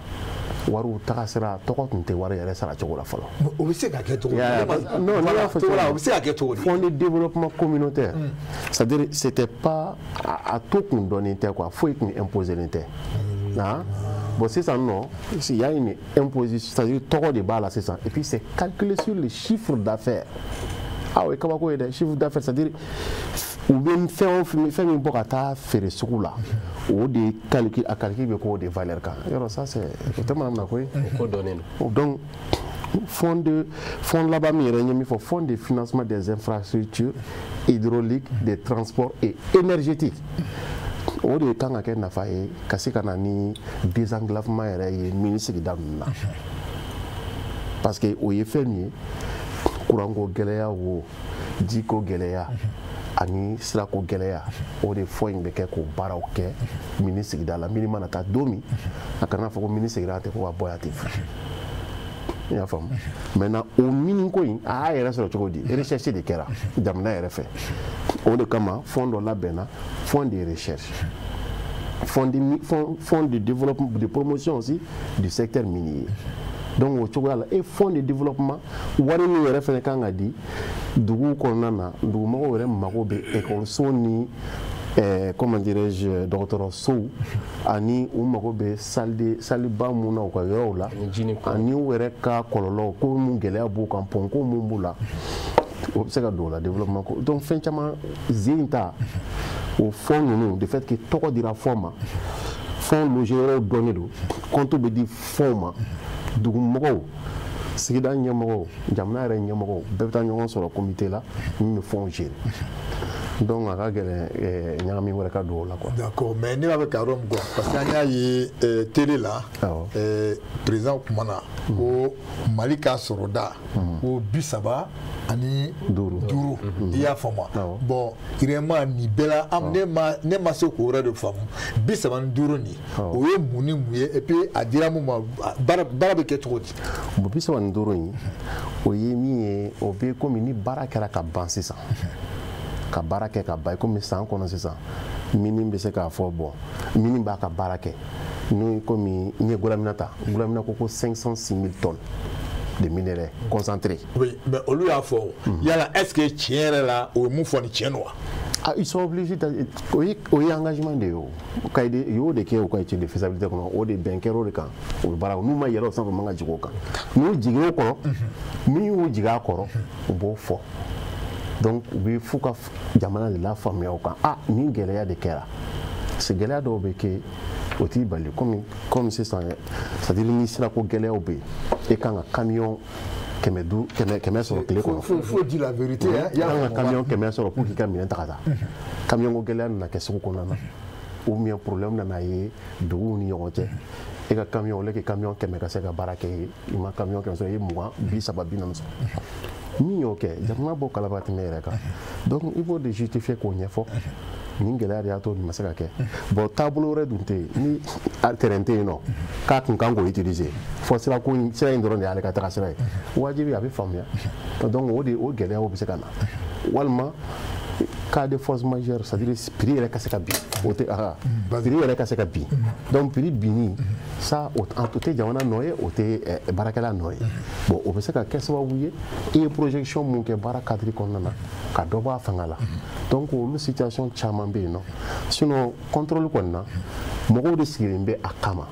wariw taga sira tɔgɔ tun tɛ wari yɛrɛ sara cogo la fɔlɔ. O bɛ se ka kɛ cogo di? Non, n'i y'a fɔ cogo o bɛ se ka kɛ cogo di? Fonds de développement communautaire, c'est-à-dire c'était pas a to kun dɔnnen tɛ quoi, foyi kun imposé len tɛ. Ah bon, sisan nɔ, il y a une imposition, c'est-à-dire tɔgɔ de b'a la sisan, et puis c'est calculé sur le chiffre d'affaires. Ah, o ye kabako ye dɛ. Chiffre d'affaires, c'est-à-dire u bɛ fɛn o fɛn min bɔ ka taa feere sugu la, o de calcul, a calcul bɛ k'o de valeur kan. Yɔrɔ ça, c'est o tɛ manamana ko ye. O ko dɔnnen don. Donc fonds laban min yɛrɛ n ye min fɔ, fonds de financement des infrastructures hydrauliques, des transports et énergétiques, o de kan ka kɛ nafa ye ka se ka na ni désenclavement yɛrɛ ye mini sigida ninnu na, parce que o ye fɛn min ye, kuranko gɛlɛya, wo jiko gɛlɛya ani sirako gɛlɛya, o de fɔ in bɛ kɛ k'o baaraw kɛ mini sigida la. Mini mana taa don min, a kana fɔ ko mini sigira ten ko ka bɔ yan ten, i y'a faamu? Maintenant o mini ko in, a y'a yɛrɛ sɔrɔ cogo di? Recherche de kɛra jamana yɛrɛ fɛ. O de kama fonds dɔ labɛnna, fonds de recherche, fonds de développement, de promotion aussi du secteur minier. Donc o cogoya la, e fonds de développement wari min yɛrɛ fɛnɛ kan ka di dugu kɔnɔna na, dugumɔgɔw yɛrɛ mago bɛ ekɔliso ni comment dirais-je, dɔgɔtɔrɔsow, ani u mago bɛ saliba mun na u ka yɔrɔw la, ani u yɛrɛ ka kɔlɔlɔw ko mun gɛlɛya b'u kan, pɔnko mun b'u la, o bɛ se ka don o la développement ko. Donc fɛn caman zen ta o fonds ninnu, de fait que tɔgɔ dira fonds ma, fonds logé yɔrɔw dɔnnen don, compte bɛ di fonds ma, dugumɔgɔw, sigida ɲɛmɔgɔw, jamana yɛrɛ ɲɛmɔgɔw bɛɛ bɛ taa ɲɔgɔn sɔrɔ comité la min bɛ fonds gérer. Donc a ka gɛlɛn ɲagami wɛrɛ ka don o la quoi. D'accord, mais ne b'a fɛ ka yɔrɔ min kɔ, parce que an y'a ye télé la, président kumana ko Mali ka sɔrɔda ko 35, i y'a faamu. Bon, vraiment nin bɛɛ la ne ma se k'o yɛrɛ de faamu. 35 nin, o ye mun ni mun ye, et puis a dira mun ma, baara bɛ kɛ cogo di? Bon, 35 in, o ye min ye, o bɛ komi ni baara kɛra ka ban sisan, ka baara kɛ ka ban, komi san kɔnɔ sisan mini bɛ se k'a fɔ bon mini b'a ka baara kɛ n'o komi n ye Goulamina ta, Goulamina ko 506 000 tonnes de minerais concentrés. Oui, mais olu y'a fɔ yala est-ce que tiɲɛ yɛrɛ la o ye mun fɔ ni tiɲɛ don wa? Ah, ils sont obligés, o ye engagement de ye o, u y'o de kɛ u ka étude de faisabilité kɔnɔ, o de bɛn kɛra o de kan, o bɛ baara n'u ma yɛlɛ o sanfɛ u man ka jigin o kan, n'u jiginna o kɔrɔ, min y'u jigin a kɔrɔ u b'o fɔ. Donc u bɛ f'u ka jamana de lafaamuya o kan, ah nin gɛlɛya de kɛra, parce que gɛlɛya dɔw bɛ kɛ o t'i bali, komi sisan, c'est-à-dire ni sirako gɛlɛyaw bɛ yen, e kan ka camion 500 sɔrɔ tile kɔnɔ. Faut dire la vérité hein. I kan ka camion 100 sɔrɔ pour k'i ka minɛn ta ka taa. Camion ko gɛlɛya nana kɛ sugu kɔnɔna na, ou bien problème nana ye duguw ni ɲɔgɔn cɛ. E ka camion, au lieu que camion 100 ka se ka baara kɛ, i ma camion 100 sɔrɔ, i ye 20, 30, 40 sɔrɔ. Min y'o kɛ, jamana b'o kalama ka tɛmɛ e yɛrɛ kan. Donc i b'o de justifier k'o ɲɛfɔ. Nin gɛlɛya de y'a to nin ma se ka kɛ. Bon, taabolo wɛrɛ dun tɛ yen, ni terrain tɛ yen nɔ k'a kun kan k'o utiliser, fɔ sirako in, sira in dɔrɔn de y'ale ka taga sira ye, wajibi a bɛ faamuya. Donc o de o gɛlɛyaw bɛ se ka na, walima cas de force majeure, c'est-à-dire prix yɛrɛ ka se ka bin, o tɛ prix yɛrɛ ka se ka bin. Donc prix binni, ça o tɛ jamana nɔ ye, o tɛ baarakɛla nɔ ye. Bon, o bɛ se ka kɛ sababu ye i ye projection mun kɛ baara cadre kɔnɔna na ka dɔ bɔ a fanga la. Donc olu situation caman bɛ yen nɔ. Sinon contrôle kɔni na, mɔgɔw de sigilen bɛ a kama.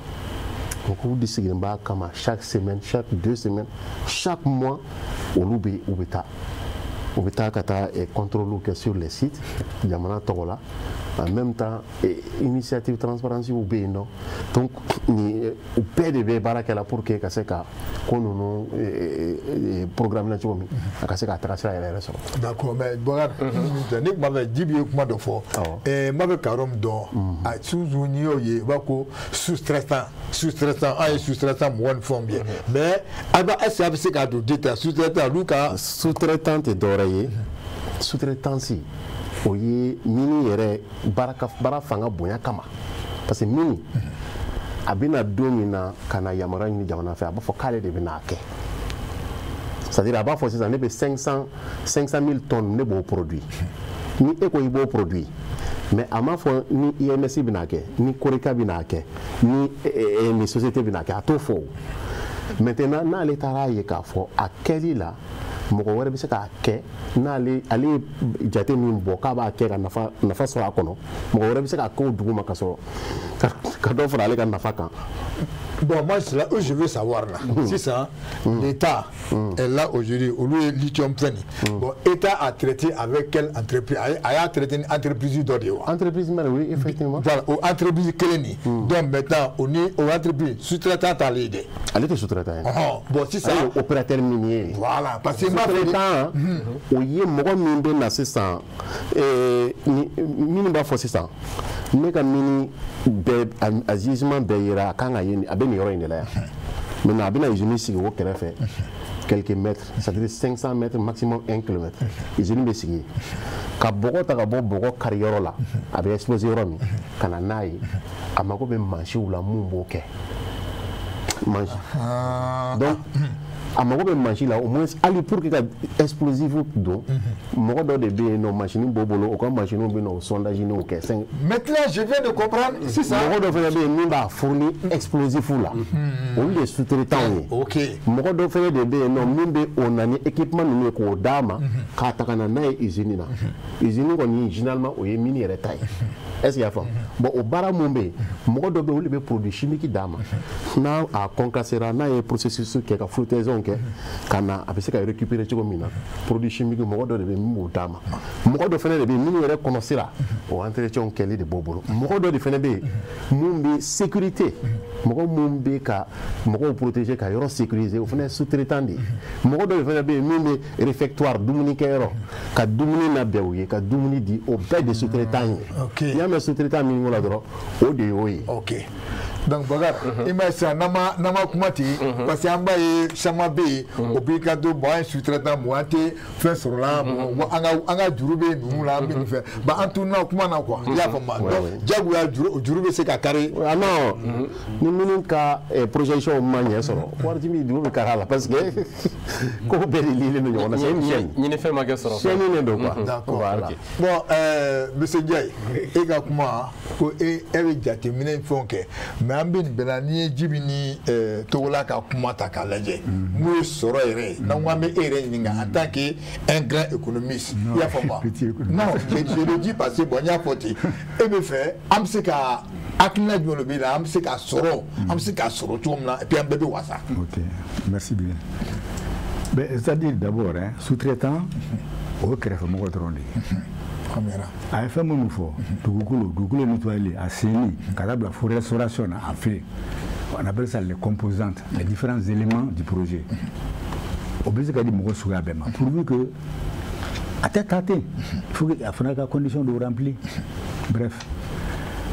Mɔgɔw de sigilen b'a kama chaque semaine, chaque 2 semaines, chaque mois, olu bɛ u bɛ taa. U bɛ taa ka taa contrôle kɛ sur les sites jamana tɔgɔ la. En même temps, initiative transparence bɛ yen nɔ. Donc ni u bɛɛ de bɛ baara kɛ la pour que ka se ka ko ninnu programme na cogo min, a ka se ka taga sira yɛrɛ sɔrɔ. D'accord, mais Boubacar, ne tun b'a fɛ Djibi ye kuma dɔ fɔ, n b'a fɛ ka yɔrɔ min dɔn, a toujours n'i y'o ye u b'a ko sous-traitant, sous-traitant, an ye sous-traitant mɔgɔ ni fɛnw ye, mais a b'a est-ce que a bɛ se k'a don détail sous-traitant olu ka. Sous-traitant tɛ dɔwɛrɛ ye, sous-traitance o ye mini yɛrɛ baara fanga bonya kama, parce que mini a bɛna don min na ka na yamaruya ɲini jamana fɛ, a b'a fɔ k'ale de bɛna a kɛ, c'est-à-dire a b'a fɔ sisan ne bɛ 500 000 tonnes ne b'o produit, ni e ko i b'o produit, mais a m'a fɔ ni IMS bɛna kɛ, ni Koreka bɛna kɛ, ni ni société bɛna kɛ, a t'o fɔ o. Maintenant n'ale taara ye k'a fɔ a kɛli la mɔgɔ wɛrɛ bɛ se k'a kɛ, n'ale ale ye jate min bɔ k'a b'a kɛ ka nafa sɔrɔ a kɔnɔ, mɔgɔ wɛrɛ bɛ se k'a kɛ o dugu ma ka sɔrɔ ka dɔ fara ale ka nafa kan. Bon, moi, c'est là où je veux savoir là. C'est ça, l'État est là aujourd'hui, au lieu de lithium plein. Bon, l'État a traité avec quelle entreprise? A traité une entreprise d'Odéwa. Entreprise mère, oui, effectivement. Voilà, entreprise Keleni. Donc maintenant, on est aux entreprises sous-traitant à l'aider. Elle était sous-traitant. Bon, c'est ça. Opérateur minier. Voilà, parce que sous-traitant, au yé mɔgɔ min bɛ na sisan, minnu b'a fɔ sisan, ne ka mini bɛɛ a gisement bɛɛ yera a kan ka ye a bɛ nin yɔrɔ in de la yan. Maintenant a bɛna usine sigi o kɛrɛfɛ quelques mètres, c'est-à-dire 500 mètres maximum 1 kilomètre. Usine bɛ sigi yen. Ka bɔgɔ ta ka bɔ bɔgɔ kari yɔrɔ la, a bɛ exploser yɔrɔ min, ka na n'a ye, a mago bɛ mansinw la mun b'o kɛ. Mansin. Donc A mago bɛ mansin la au moins hali pour que ka explosif don, mɔgɔ dɔ de bɛ yen nɔ machine b'o bolo, o ka machine bɛ na o sondage n'o kɛ. Maintenant je viens de comprendre sisan. Mɔgɔ dɔ fana bɛ yen min b'a fourni explosif la, olu de ye sous-traitant ye. Mɔgɔ dɔ fana de bɛ yen nɔ min bɛ o na ni équipement ninnu ye k'o d'a ma k'a ta ka na n'a ye usine na. Usine kɔni généralement o ye mine yɛrɛ ta ye. Est-ce qu'il y a faamu? Bon, o baara mun bɛ yen, mɔgɔ dɔ bɛ yen olu de bɛ produit chimique d'a ma, n'a a concassera, n'a ye processus kɛ ka flottaison kɛ ka na, a bɛ se ka récupérer cogo min na produit chimique, mɔgɔ dɔ de bɛ yen min b'o d'a ma. Mɔgɔ dɔ fana de bɛ yen minnu yɛrɛ kɔnɔ sira o entretien kɛli de b'o bolo. Mɔgɔ dɔ de fana bɛ yen mun bɛ sécurité, mɔgɔ mun bɛ ka mɔgɔw protéger ka yɔrɔ sécuriser, o fana ye sous-traitant de ye. Mɔgɔ dɔ de fana bɛ yen min bɛ réfectoire, dumunikɛyɔrɔ, ka dumuni labɛn u ye, ka dumuni di, o bɛɛ de sous-traitant ye. N'i y'a mɛn sous-traitant min ko la dɔrɔn, o de y'o ye. Ok. Donc Bakar, i m'a ye sisan n'an ma kuma ten, parce que an b'a ye caman bɛ yen o b'i ka to bon an ye sous-traitant, bon an tɛ fɛn sɔrɔ la, bon an ka juru bɛ ninnu la, an bɛ nin fɛ, bon an tununa kuma na quoi, i y'a faamu? Donc diyagoya juru bɛ se ka kari. Ah non, ni minnu ka projection ma ɲɛ sɔrɔ, wari min juru bɛ kari a la parce que ko bɛɛ de lilen don ɲɔgɔn na, c'est une chaîne. Ɲinifɛn ma kɛ sɔrɔ. Chaîne de don quoi. D'accord. Voilà. Bon monsieur Ndiaye, e ka kuma ko e bɛ jateminɛ ni fɛnw kɛ. Mais an bɛ nin bɛɛ la, n'i ye Jibi ni Togola ka kuma ta k'a lajɛ, mun ye sɔrɔ yɛrɛ ye? N'an ko an bɛ e yɛrɛ ɲininka en tant que un grand économiste, i y'a faamu? Non, je le dis parce que bon n y'a fɔ ten, e bɛ fɛ an bɛ se ka hakilina jumɛn de b'i la, an bɛ se ka sɔrɔ, an bɛ se ka sɔrɔ cogo min na, et puis an bɛɛ bɛ wasa. Ok, merci bien. Ben, c'est-à-dire d'abord, hein, sous-traitant, o ye kɛrɛfɛmɔgɔ dɔrɔn de ye. A ye fɛn minnu fɔ, dugukolo nettoyeli, a senni ka taa bila fo restauration na, a fɛ on appelle ça les composantes, les différents éléments du projet, o bɛ se ka di mɔgɔ suguya bɛɛ ma, pourvu que a tɛ taa ten, il faut que a fana ka condition dɔw remplir. Bref,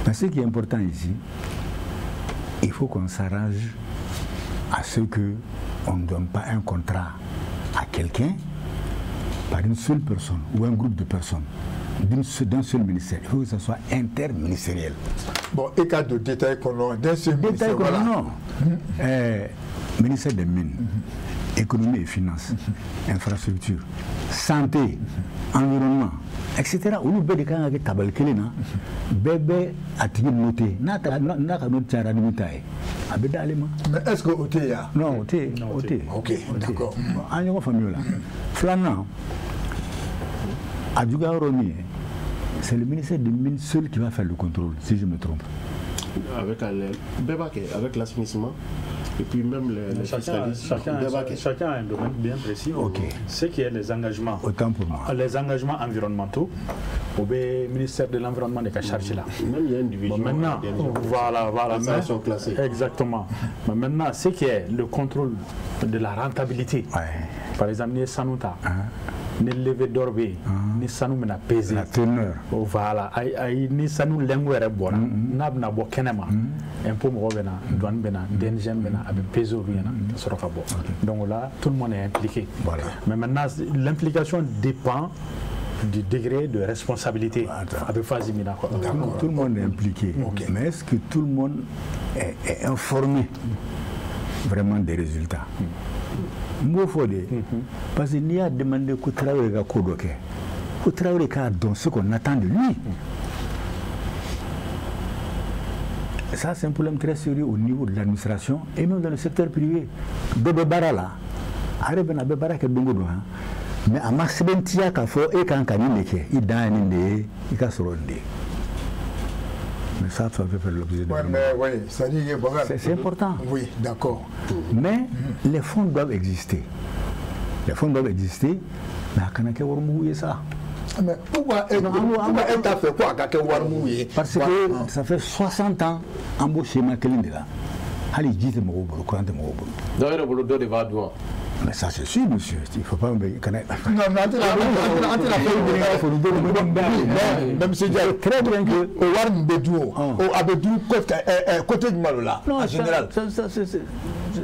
mais ce qui est important ici, il faut qu'on s'arrange à ce que on ne donne pas un contrat à quelqu'un par une seule personne ou un groupe de personnes d'un seul ministère. Il faut que ça soit interministériel. Bon, et cas de détail qu'on a d'un seul ministère, voilà. Non. Ministère des Mines, économie et finances, infrastructure, santé, environnement, etc. Olu bɛɛ de kan ka kɛ tabali kelen na, bɛɛ bɛ a tigi noté, n'a ka note cayara ni min ta ye, a bɛ d'ale ma. Mais est-ce que o tɛ yen? Non, o tɛ yen, o tɛ yen. Ok, d'accord. An ɲɔgɔn faamuya o la. Filanan, a juguya yɔrɔ min ye, c'est le ministère des Mines seul qui va faire le contrôle, si je me trompe. Avec avec l'assainissement et puis même les fiscalistes. Chacun a un domaine bien précis. Ok. Ce qui est les engagements. Autant pour moi. Les engagements environnementaux, au ministère de l'Environnement de charge là. Même il y a une division. Bon, maintenant, voilà, voilà. Les sont classées. Exactement. Mais maintenant, ce qui est le contrôle de la rentabilité. Ouais. Par exemple, ni Sanuta. Ni levée d'or bɛ yen, ni sanu bɛna peser. La teneur. Voilà, ayi ni sanu lɛngo yɛrɛ bɔra, n'a bɛna bɔ kɛnɛ ma, impôt mɔgɔ bɛ na, douane bɛ na, DNGM bɛ na, a bɛ peser olu ɲɛna ka sɔrɔ ka bɔ. Donc là, tout le monde est impliqué. Voilà. Mais maintenant, l'implication dépend du degré de responsabilité. A bɛ phase min na quoi. Tout le monde est impliqué. Mais est-ce que tout le monde est informé vraiment des résultats? N b'o fɔ de, parce que n'i y'a demandé ko Traoré ka ko dɔ kɛ, ko Traoré k'a dɔn ce qu'on attend de lui. Ça, c'est un problème très sérieux au niveau de l'administration et même dans le secteur privé. Dɔ bɛ baara la, a yɛrɛ bɛ na, a bɛ baara kɛ don o don, han, mais a ma sɛbɛntiya k'a fɔ e kan ka nin de kɛ, i dan ye nin de ye, i ka sɔrɔ nin de ye. Mais ça, ça peut faire l'objet de... Oui, mais oui, c'est-à-dire que... C'est important. Oui, d'accord. Mais les fonds doivent exister. Les fonds doivent exister, mais à Kanake Warmouye, ça. Mais pourquoi elle t'a fait quoi à Kanake Warmouye? Parce que ça fait 60 ans, en beau schéma de là. Allez, dites-moi, D'ailleurs, mais ça c'est sûr, monsieur. Il ne faut pas me... Non, mais même si très bien que... Au Warm Bedou, au Abedou, côté du Malola, en général.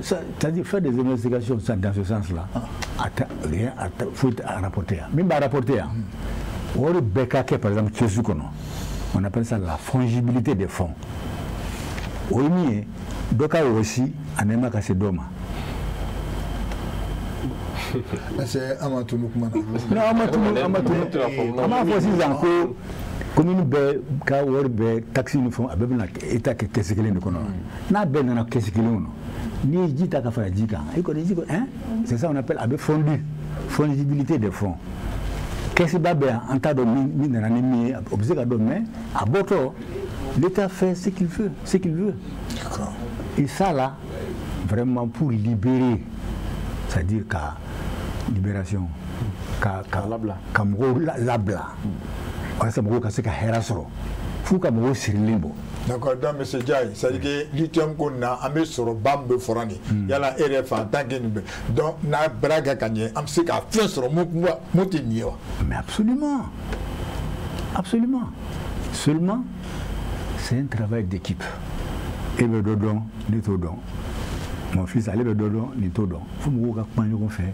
C'est-à-dire faire des investigations dans ce sens-là, rien faut rapporter. Même à rapporter, par exemple, on appelle ça la fongibilité des fonds. Au milieu, aussi, on aime casser d'homme. Est-ce que an ma tunu kuma na? Non, an ma tunu, an ma tunu. An b'a fɔ sisan ko commune bɛɛ ka wari bɛɛ, taxe ni fɛnw, a bɛɛ bɛna état kɛ kɛsi kelen de kɔnɔ. N'a bɛɛ nana kɛsi kelen kɔnɔ, n'i ye ji ta ka fara ji kan, i kɔni ji ko hein, c'est ça on appelle a bɛ fondu, fongibilité des fonds. Kɛsiba bɛ yan, an t'a dɔn min nana ni min ye, o bɛ se ka dɔn, mais a bɔtɔ, l'État fait ce qu'il veut, ce qu'il veut. Et ça là, vraiment pour libérer, c'est-à-dire ka libération, ka labila, ka mɔgɔw labila, walasa mɔgɔw ka se ka hɛrɛ sɔrɔ, f'u ka mɔgɔw sirilen bɔ. D'accord, donc monsieur Ndiaye, c'est-à-dire que lithium ko na an bɛ sɔrɔ ba min bɛ fɔra nin, yala e yɛrɛ fan tant que nin bɛ, donc n'a baara kɛ ka ɲɛ, an bɛ se ka fɛn sɔrɔ mun tɛ nin ye wa? Mais absolument, absolument. Seulement, c'est un travail d'équipe. E bɛ dɔ dɔn, ne t'o dɔn. Mon fils, ale bɛ dɔ dɔn, nin t'o dɔn. Fo mɔgɔw ka kuma ɲɔgɔn fɛ,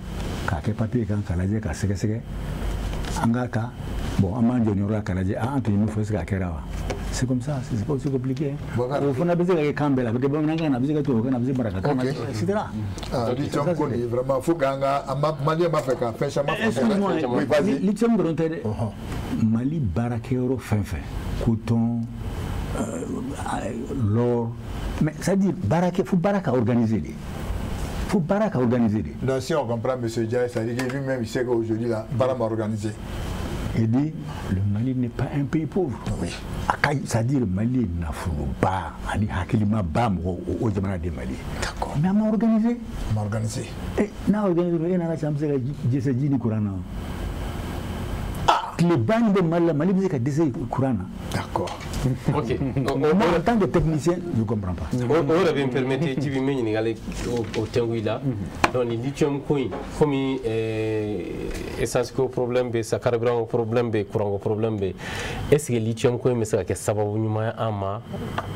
k'a kɛ papier kan, k'a lajɛ, k'a sɛgɛsɛgɛ. An k'a ta, bon, an b'an jɔ nin yɔrɔ la k'a lajɛ, an tun ye min fɔ, est ce que a kɛra wa? C'est comme ça, c'est pas aussi compliqué. O fana bɛ se ka kɛ kan bɛɛ la, a bɛ kɛ bamanankan na, a bɛ se ka tubabukan na, a bɛ se marakakan na, et cetera. Ah, lithium ko nin, vraiment, faut k'an ka an ma Malien b'a fɛ ka fɛn caman faamu. Excuse-moi, Oui, vas-y. Lithium dɔrɔn tɛ dɛ. Mali baarakɛyɔrɔ fɛn fɛn, coton, l'or, mais c'est-à-dire baarakɛ, fo baara ka organiser de. Fo baara ka organiser de. Donc si on comprend monsieur Ndiaye, c'est-à-dire que lui-même il sait qu'aujourd'hui là, baara ma organisé. Il dit, le Mali n'est pas un pays pauvre. Oui. C'est-à-dire Mali nafoloba ani hakilimaba mɔgɔ o jamana de Mali. D'accord. Mais an ma organisé. On m'a organisé. Eh, n'a organisé, e nana cɛ, an bɛ se ka dɛsɛ ji ni courant na. Tileba min bɛ Mali la, Mali bɛ se ka dɛsɛ courant na. D'accord. Ok. Moi, en tant que technicien, je ne comprends pas. O yɛrɛ bɛ n permettre, Djibi, n bɛ ɲininkali o tɛnku i la. Donc nin lithium ko in, komi essence ko problème bɛ sa, carburant ko problème bɛ, courant ko problème bɛ, est ce que lithium ko in bɛ se ka kɛ sababu ɲuman ye an ma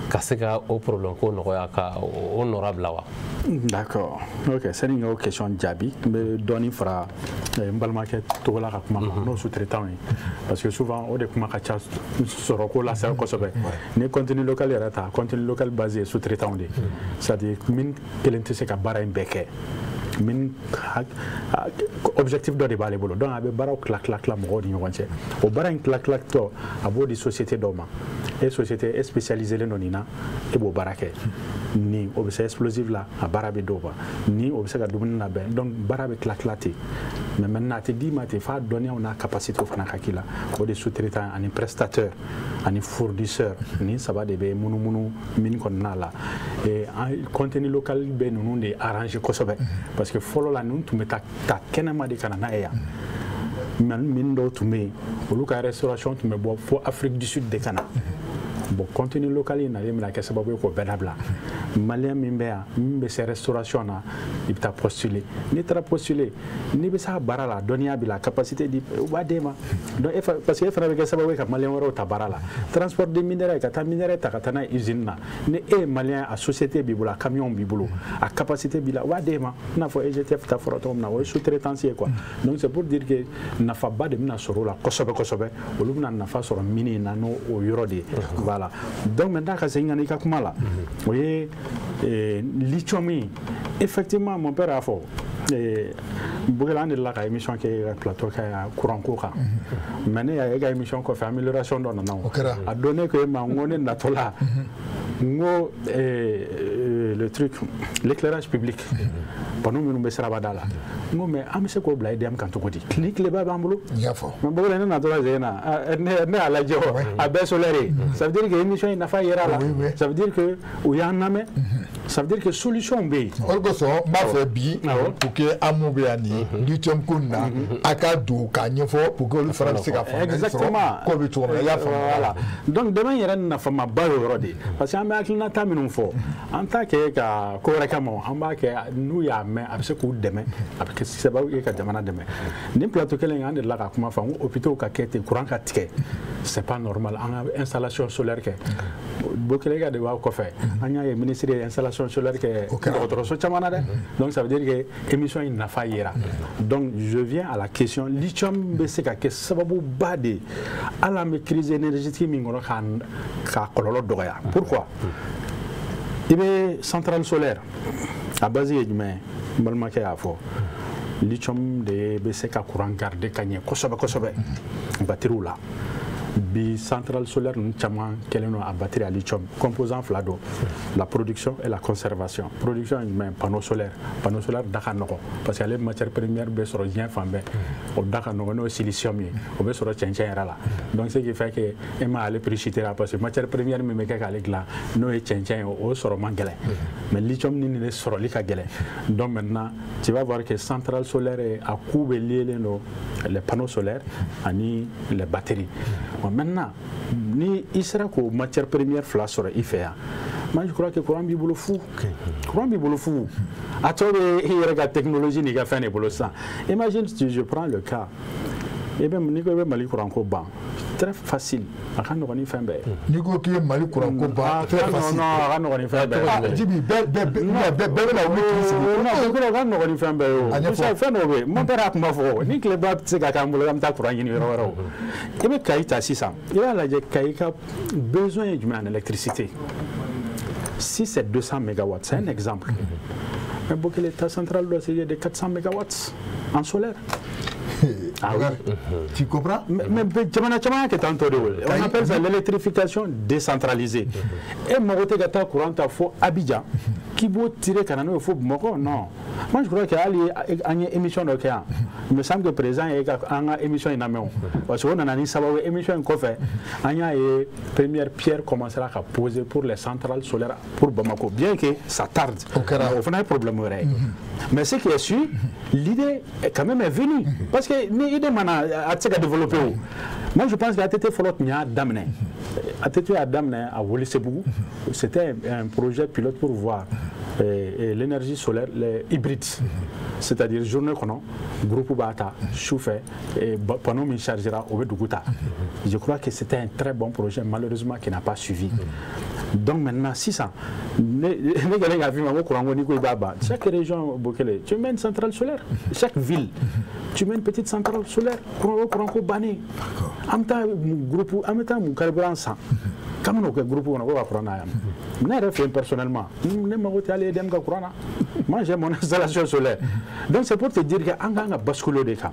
ka se ka o problème ko nɔgɔya, ka o nɔra bila wa? D'accord. Ok, sani n ka o question jaabi, n bɛ dɔɔnin fara n balimakɛ Togola ka kuma kan, n'o sous-traitant ye. Parce que souvent o de kuma ka ca sɔrɔ ko la kosɛbɛ. Ni contenu local yɛrɛ ta, contenu local base ye sous-traitant de ye. C'est-à-dire min kelen tɛ se ka baara in bɛɛ kɛ. Min objectif dɔ de b'ale bolo, donc a bɛ baaraw tila tila tila mɔgɔw ni ɲɔgɔn cɛ. O baara in tila tila tɔ, a b'o di société dɔw ma. E société e spécialisé len don nin na, e b'o baara kɛ. Ni o bɛ se explosive la, a baara bɛ d'o ma. Ni o bɛ se ka dumuni labɛn, donc baara bɛ tila tila ten. Mais maintenant a tɛ d'i ma ten, f'a dɔnniyaw n'a capacité fana ka k'i la. O de sous-traitant ani prestataire ani fournisseur, nin saba de bɛ munumunu mine kɔnɔna la. Et contenu local bɛ ninnu de arranger kosɛbɛ, parce que fɔlɔ la ninnu tun bɛ taa ta kɛnɛma de ka na n'a ye yan. Mais mine dɔw tun bɛ yen, olu ka restauration tun bɛ bɔ fo Afrique du Sud de ka na. Bon, contenu local in nalen bɛna kɛ sababu ye k'o bɛɛ dabila. Malien min bɛ yan, min bɛ se restauration na, i bɛ taa postuler. N'i taara postuler, n'i bɛ se a baara la, dɔnniya b'i la, capacité di, u b'a d'e ma. Donc e fa, parce que e fana bɛ kɛ sababu ye ka malien wɛrɛw ta baara la. Transport de minerai, ka taa minerai ta ka taa n'a ye usine na, ni e ye malien, a société b'i bolo, a camion b'i bolo, a capacité b'i la, u b'a d'e ma. I n'a fɔ EGTF ta fɔra cogo min na, o ye sous-traitance ye quoi. Donc c'est pour dire que nafaba de bɛna sɔrɔ o la kosɛbɛ kosɛbɛ. Olu bɛna nafa sɔrɔ mine na n'o o yɔrɔ de ye. Voilà. Donc maintenant ka segin ka na i ka kuma la, o ye lithium ye. Effectivement, mon père a fɔ, Bugela, an delila ka émission kɛ e ka plateau kan yan courant ko kan. Mais ne y'a ye e ka émission kɔfɛ, amélioration dɔ nana o. O kɛra. A don ne ko e ma, n ko ne natɔ la, n ko le truc, l'éclairage public, panneau minnu bɛ sirabada la, n ko mais an bɛ se k'o bila EDM kan cogo di? Ni tileba b'an bolo. I y'a fɔ. Mais Bugela, ne natɔla sen na, ne y'a lajɛ o, a bɛɛ solaire ye. Ça veut dire que émission in nafa yera la. Ça veut dire que u y'an lamɛn. Ça veut dire que solution bɛ yen. O de kosɔn n b'a fɛ bi, pour que an mun bɛ yan nin lithium ko nin na, a ka don k'a ɲɛfɔ pour que olu fana bɛ se ka faamuyali sɔrɔ ko bɛ cogo min na, i y'a faamu. Voilà. Donc dɛmɛ yɛrɛ nafamaba y'o yɔrɔ de ye, parce que an bɛ hakilinata minnu fɔ, an t'a kɛ ka ko wɛrɛ kama, an b'a kɛ n'u y'a mɛn, a bɛ se k'u dɛmɛ, a bɛ kɛ sababu ye ka jamana dɛmɛ. Nin plateau kelen in, an delila ka kuma fɔ, n ko hôpitaux ka kɛ ten, courant ka tigɛ, c'est pas normal. An ka installation solaire kɛ. Bokele ka de b'a kɔfɛ, an y'a ye ministre ye installation solaire kɛ dɔgɔtɔrɔso caman na dɛ. Donc ça veut dire que émission in nafa yera. Donc je viens à la question, lithium bɛ se ka kɛ sababuba de ye hali an bɛ crise énergétique min kɔnɔ, k'a kɔlɔlɔ dɔgɔya. Pourquoi? I bɛ centrale solaire, a base ye jumɛn ye? N balimakɛ y'a fɔ. Lithium de bɛ se ka courant garder ka ɲɛ kosɛbɛ kosɛbɛ batterie la. Bi centrale solaire ninnu caman kɛlen don a batterie à lithium, composant fila don, la production et la conservation. Production ye jumɛn? Panneau solaire. Panneau solaire da ka nɔgɔn parce que ale matière première bɛ sɔrɔ diɲɛ fan bɛɛ, o da ka nɔgɔn, n'o ye silicium ye, o bɛ sɔrɔ cɛncɛn yɛrɛ la. Donc ce qui fait que e ma ale prix chuter parce que matière première min bɛ kɛ k'ale dilan, n'o ye cɛncɛn ye, o sɔrɔ man gɛlɛn, mais lithium ni nin de sɔrɔli ka gɛlɛn. Donc maintenant tu vas voir que centrale solaire a coût bɛ liélen don les panneaux solaires ani les batteries. Bon, maintenant ni i sera k'o matière première fila sɔrɔ i fɛ yan, moi je crois que courant b'i bolo fu, courant b'i bolo fu. A tɔ bɛ i yɛrɛ ka technologie n'i ka fɛn de bolo sisan. Imagine si je prends le cas, i bɛ n'i ko i bɛ Mali courant ko ban, très facile, a ka nɔgɔn ni fɛn bɛɛ ye. N'i ko k'i ye Mali courant ko ban, très facile. Non, a ka nɔgɔn ni fɛn bɛɛ ye. Jibi, bɛɛ bɛɛ bɛɛ bɛna wuli k'i sigi. Non, a ka nɔgɔn ni fɛn bɛɛ ye o. Fɛn dɔw bɛ yen, mon père y'a kuma fɔ, ni tileba tɛ se ka k'an bolo, an bɛ taa courant ɲini yɔrɔ wɛrɛw. I bɛ Kayi ta sisan, i b'a lajɛ Kayi ka besoin ye jumɛn en électricité. Si c'est 200 mégawatts, c'est un exemple. Mais Bokele, ta centrale doit essayer de 400 mégawatts en solaire. Ah oui. Tu comprends? Mais on appelle ça l'électrification décentralisée. Et mago tɛ ka taa courant ta fo Abidjan k'i b'o tirer ka na n'o ye fo Bamakɔ, non. Moi je crois que hali an ye émission dɔ kɛ yan, il me semble que président ye ka an ka émission in lamɛn o, parce que o nana ni sababu ye. Émission in kɔfɛ, an y'a ye première pierre commencera à poser pour les centrales solaires pour Bamako, bien que ça tarde. O kɛra. O fana ye problème wɛrɛ ye. Mais ce qui est sûr, l'idée quand même est venue, parce que ni idée mana, a tɛ se ka développer o. Moi je pense que ATT fɔlɔ tun y'a daminɛ, ATT y'a daminɛ à Welesebugu, c'était un projet pilote pour voir l'énergie solaire, les hybrides, c'est-à-dire journée kɔnɔ groupe b'a ta, su fɛ panneau min chargera, o bɛ dugu ta. Je crois que c'était un très bon projet, malheureusement qui n'a pas suivi. Donc maintenant sisan ne kɛlen k'a f'i ma ko courant ko n'i ko i b'a ban, chaque région, Bokele, tu mets une centrale solaire, chaque ville tu mets une petite centrale solaire, courant ko bannen. An bɛ taa groupe, an bɛ taa mun carburant san k'an bɛn'o kɛ groupe kɔnɔ ko ka courant na yan? Ne yɛrɛ fɛ yen personnellement, ne mago tɛ hali EDM ka courant na. Moi j'ai mon installation solaire. Donc c'est pour te dire que an kan ka basculer o de kan.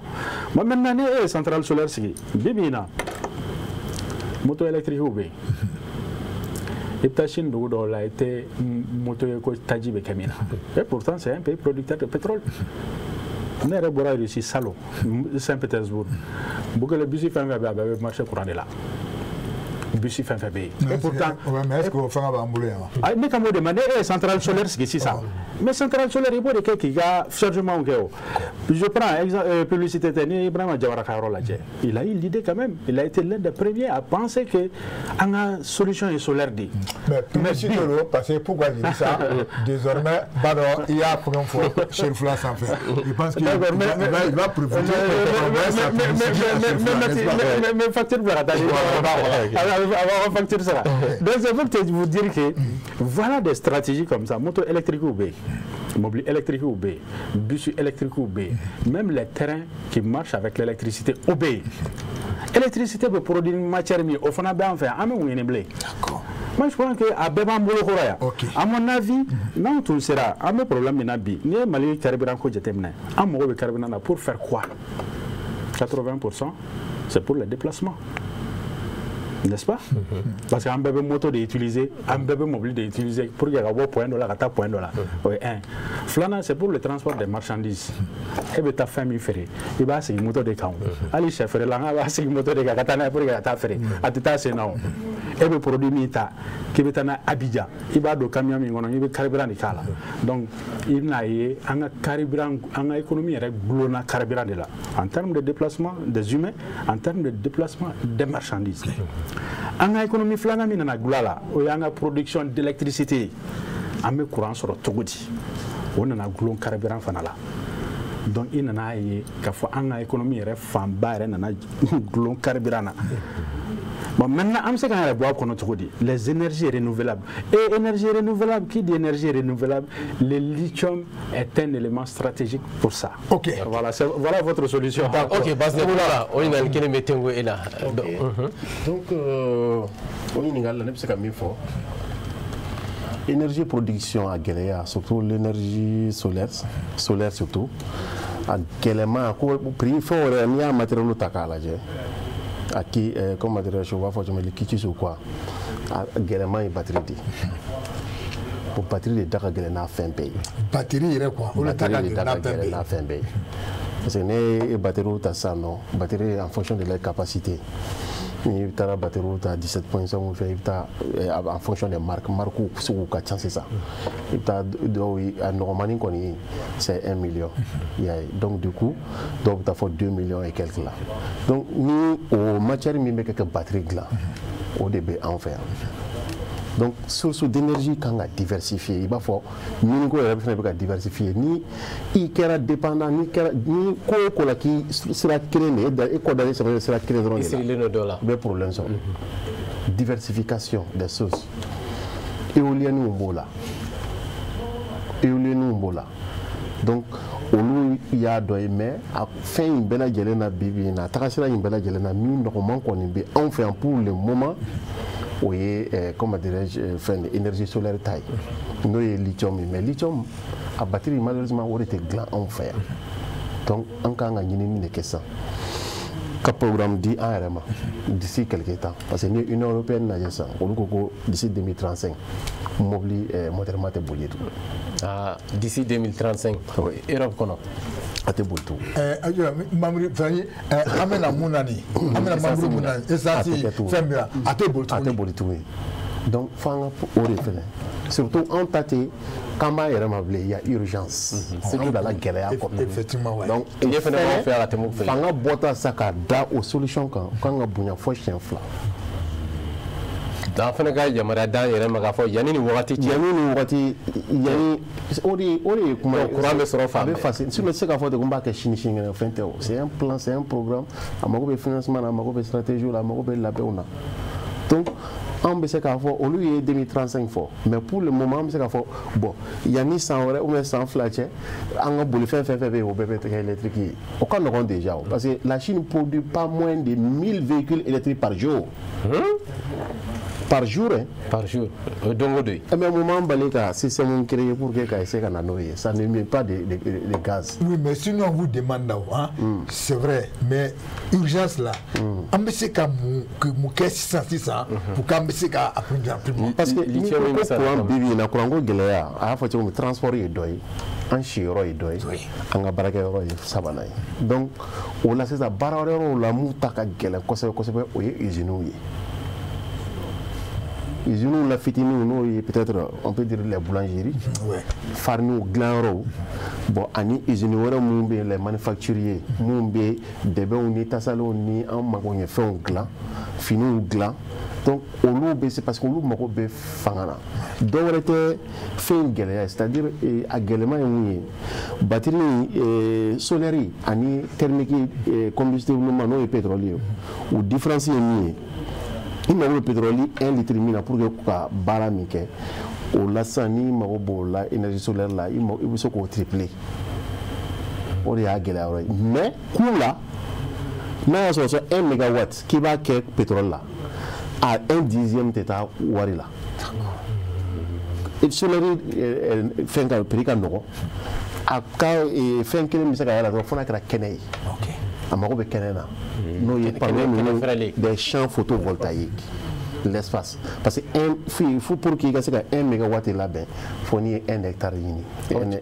Bon, maintenant ni e ye centrale solaire sigi, bi bi in na moto électrique bɛ yen, i bɛ taa sini dugu dɔw la, i tɛ moto ye ko taji bɛ kɛ min na, et pourtant c'est un pays producteur de pétrole. Ne yɛrɛ bɔra Russie salon, Saint-Pétersbourg, Bukele, bisi fɛn fɛn bɛ yen, a bɛɛ bɛ marché courant de la, bisi fɛn fɛn bɛ yen. Et pourtant, mais est-ce que o fɛngɛ b'an bolo yan wa? Ne ka m'o de ma, ne e ye centrale solaire sigi sisan, mais centrale solaire i b'o de kɛ k'i ka chargement kɛ o. Je prends exemple, publicité tɛ, ni Ibrahima Diawara ka yɔrɔ lajɛ, il a eu l'idée quand même, il a été l'un des premiers à penser que an ka solution ye solaire de ye. Mais publicité don, parce que pourquoi je dis ça, désormais b'a dɔn i y'a fɛn fɔ Cherifula sanfɛ, je pense qu'il va profiter. Mais facture bila ka taa a facture sara. Donc c'est pour te vous dire que voilà des stratégies comme ça. Moto électrique bɛ yen, mobili électrique bɛ yen, bus électrique bɛ yen, même les trains qui marchent avec l'électricité o bɛ yen. Électricité bɛ produire matière min ye, o fana bɛ an fɛ yan, an bɛ mun ɲini bilen? Moi je pense que a bɛɛ b'an bolo kɔrɔ yan. À mon avis, n'anw tun sera, an bɛ problème min na bi, n'i ye Mali carburant ko jateminɛ, an mago bɛ carburant na pour faire quoi? 80% c'est pour les déplacements, n'est-ce pas? Parce qu'an bɛɛ bɛ moto de utiliser, an bɛɛ bɛ mobili de utiliser pour que ka bɔ point dɔ la ka taa point dɔ la. O ye un. Filanan, c'est pour le transport des marchandises. E bɛ taa fɛn min feere, i b'a sigi moto de kan o. Hali sɛ feerela n b'a sigi moto de kan ka taa n'a ye pour que ka taa feere. A tɛ taa sen na o. E bɛ produit min ta k'i bɛ taa n'a ye Abidjan, i b'a don camion min kɔnɔ, i bɛ carburant de k'a la. Donc i bɛna ye an ka carburant, an ka économie yɛrɛ gulonna carburant de la. En termes de déplacement des humains, en termes de déplacement des marchandises. An ka économie filanan min nana gulon a la, o y'an ka production d'électricité ye. An bɛ courant sɔrɔ cogo di? O nana gulon carburant fana la. Donc i nana ye k'a fɔ an ka économie yɛrɛ fanba yɛrɛ nana gulon carburant na. Bon, maintenant, an bɛ se k'an yɛrɛ bɔ a kɔnɔ cogo di? Les énergies renouvelables. Et énergie renouvelable, qui dit énergie renouvelable, le lithium est un élément stratégique pour ça. Ok. Voilà, voilà votre solution. Ok, basi voilà, o ɲininkali kelen bɛ tengo e la. Donc, o ɲininkali la, ne bɛ se ka min fɔ, énergie production a gɛlɛya, surtout l'énergie solaire, solaire surtout. A gɛlɛman ko prix fɛn wɛrɛ, n'i y'a matériel ta k'a lajɛ, a qui comme matériel, u b'a fɔ cogo min, kiti ou quoi, a gɛlɛman ye batterie de ye. O batterie de da ka gɛlɛn n'a fɛn bɛɛ ye. Batterie yɛrɛ quoi, o de ta ka gɛlɛn n'a fɛn bɛɛ ye. Parce que ne ye batterie ta sisan nɔ, batterie en fonction de leur capacité, n'i taara batterie ta 17.5 fɛ, i bɛ taa en fonction des marques, marques sugu ka ca sisan, i bɛ taa dɔw ye, a nɔgɔmanin kɔni c'est 1 million, i y'a ye. Donc du coup dɔw bɛ taa fɔ 2 millions et quelques la. Donc ni o matière min bɛ kɛ ka batterie dilan, o de bɛ anw fɛ yan. Donc source d'énergie kan ka diversifier. I b'a fɔ miniko yɛrɛ fana bɛ ka diversifier. Ni i kɛra dépendant, ni kɛra ni ko o ko la k'i sira kelen de e kɔ dalen sɔrɔ sira kelen dɔrɔn de la, i sirilen don dɔ la, i bɛ problème sɔrɔ. Diversification des sources, éoliennes b'o la, éoliennes b'o la. Donc olu y'a dɔ ye, mais a fɛn in bɛɛ lajɛlen na bi bi in na, a taga sira in bɛɛ lajɛlen na, min nɔgɔman kɔni bɛ anw fɛ yan pour le moment, o ye comment dirais-je, fɛn énergie solaire ta ye, n'o ye lithium ye. Mais lithium a batterie, malheureusement o de tɛ dilan anw fɛ yan. Donc an kan ka ɲinini de kɛ sisan ka programme di an yɛrɛ ma d'ici quelque temps, parce que ni Union européenne lajɛ sisan, olu ko ko d'ici 2035 mobili moteur ma tɛ boli tugun. Ah, d'ici 2035? Oui. Europe kɔnɔ a tɛ boli tugun. Ayiwa, mamuru fɛn, an bɛna mun na nin, an bɛna mamuru mun na, essence fɛn min na, a tɛ boli tuguni, a tɛ boli tuguni. Donc f'an ka o de fɛnɛ, surtout anw ta tɛ k'an b'a yɛrɛ ma bilen, il y a urgence, an bilala gɛlɛya kɔnɔ. Effectivement, ouais. Donc ne fɛnɛ b'anw fɛ yan ka tɛmɛ o fɛ. Fanga bɔta sa k'a da o solution kan, o kan ka bonya fo siɲɛ 2. An fana ka yamaruya d'an yɛrɛ ma k'a fɔ yanni nin wagati cɛ, yanni nin wagati, yanni o de ye kuma ye. Courant bɛ sɔrɔ fan bɛɛ, a bɛ facile. Sinon i tɛ se k'a fɔ ten ko n b'a kɛ sini sinikɛnɛ, fɛn tɛ o. C'est un plan, c'est un programme. A mago bɛ financement na, a mago bɛ stratégie la, a mago bɛ labɛnw na. Donc an bɛ se k'a fɔ olu ye 2035 fɔ, mais pour le moment an bɛ se k'a fɔ bon, yanni san wɛrɛ ou bien san 2 cɛ, an ka bolifɛn fɛn fɛn bɛ yen, o bɛɛ bɛ kɛ électrique ye. O ka nɔgɔn déjà o, parce que la Chine produit pas moins de 1000 véhicules électriques par jour. Par jour, hein? Par jour. Donc, mais au moment où il y a un système créé pour que ça ça ne met pas de gaz. Oui, mais sinon on vous demande là, hein, c'est vrai, mais urgence là, on sait qu'à 600 pour qu'on sait qu'à apprendre. Parce que courant bibi na courant go gɛlɛya, a y'a fɔ cogo min, transport ye dɔ ye, an siyɔrɔ ye dɔ ye, an ka baarakɛyɔrɔ ye sabanan ye. Donc o la sisan, baara wɛrɛ la mun ta ka gɛlɛn kosɛbɛ kosɛbɛ, o ye usines ye. Usines la fitinin, n'o ye peut-être on peut dire les boulangeries, fariniw dilanyɔrɔw, bon ani usines wɛrɛ minnu bɛ yen, les manufacturiers minnu bɛ dɛbɛnw ni tasalenw ni an magoɲɛfɛnw dilan, finiw dilan. Donc olu bɛ se, parce que olu mago bɛ fanga na. Dɔ wɛrɛ tɛ fɛn gɛlɛya, c'est-à-dire a gɛlɛman ye mun ye, batterie solaire ani thermique combustible ma, n'o ye pétrole ye, o différence ye min ye, i mago bɛ pétrole 1 litre min na pour que ka baara min kɛ, o la sisan n'i mago b'o la énergie solaire la, i bɛ se k'o tripler. O de y'a gɛlɛya yɔrɔ ye. Mais coût la, n'a y'a sɔrɔ sisan 1 mégawatt k'i b'a kɛ pétrole la, a 1/10 tɛ taa wari la. Solaire fɛn ka prix ka nɔgɔn, a ka fɛn kelen bɛ se ka y'a la dɔrɔn fo n'a kɛra kɛnɛ ye. A mago bɛ kɛnɛ na, n'o ye panneau ninnu, des champs photovoltaïques, l'espace, parce que il faut pour qu'il ka se ka 1 mégawatt labɛn, fo n'i ye 1 hectare ɲini.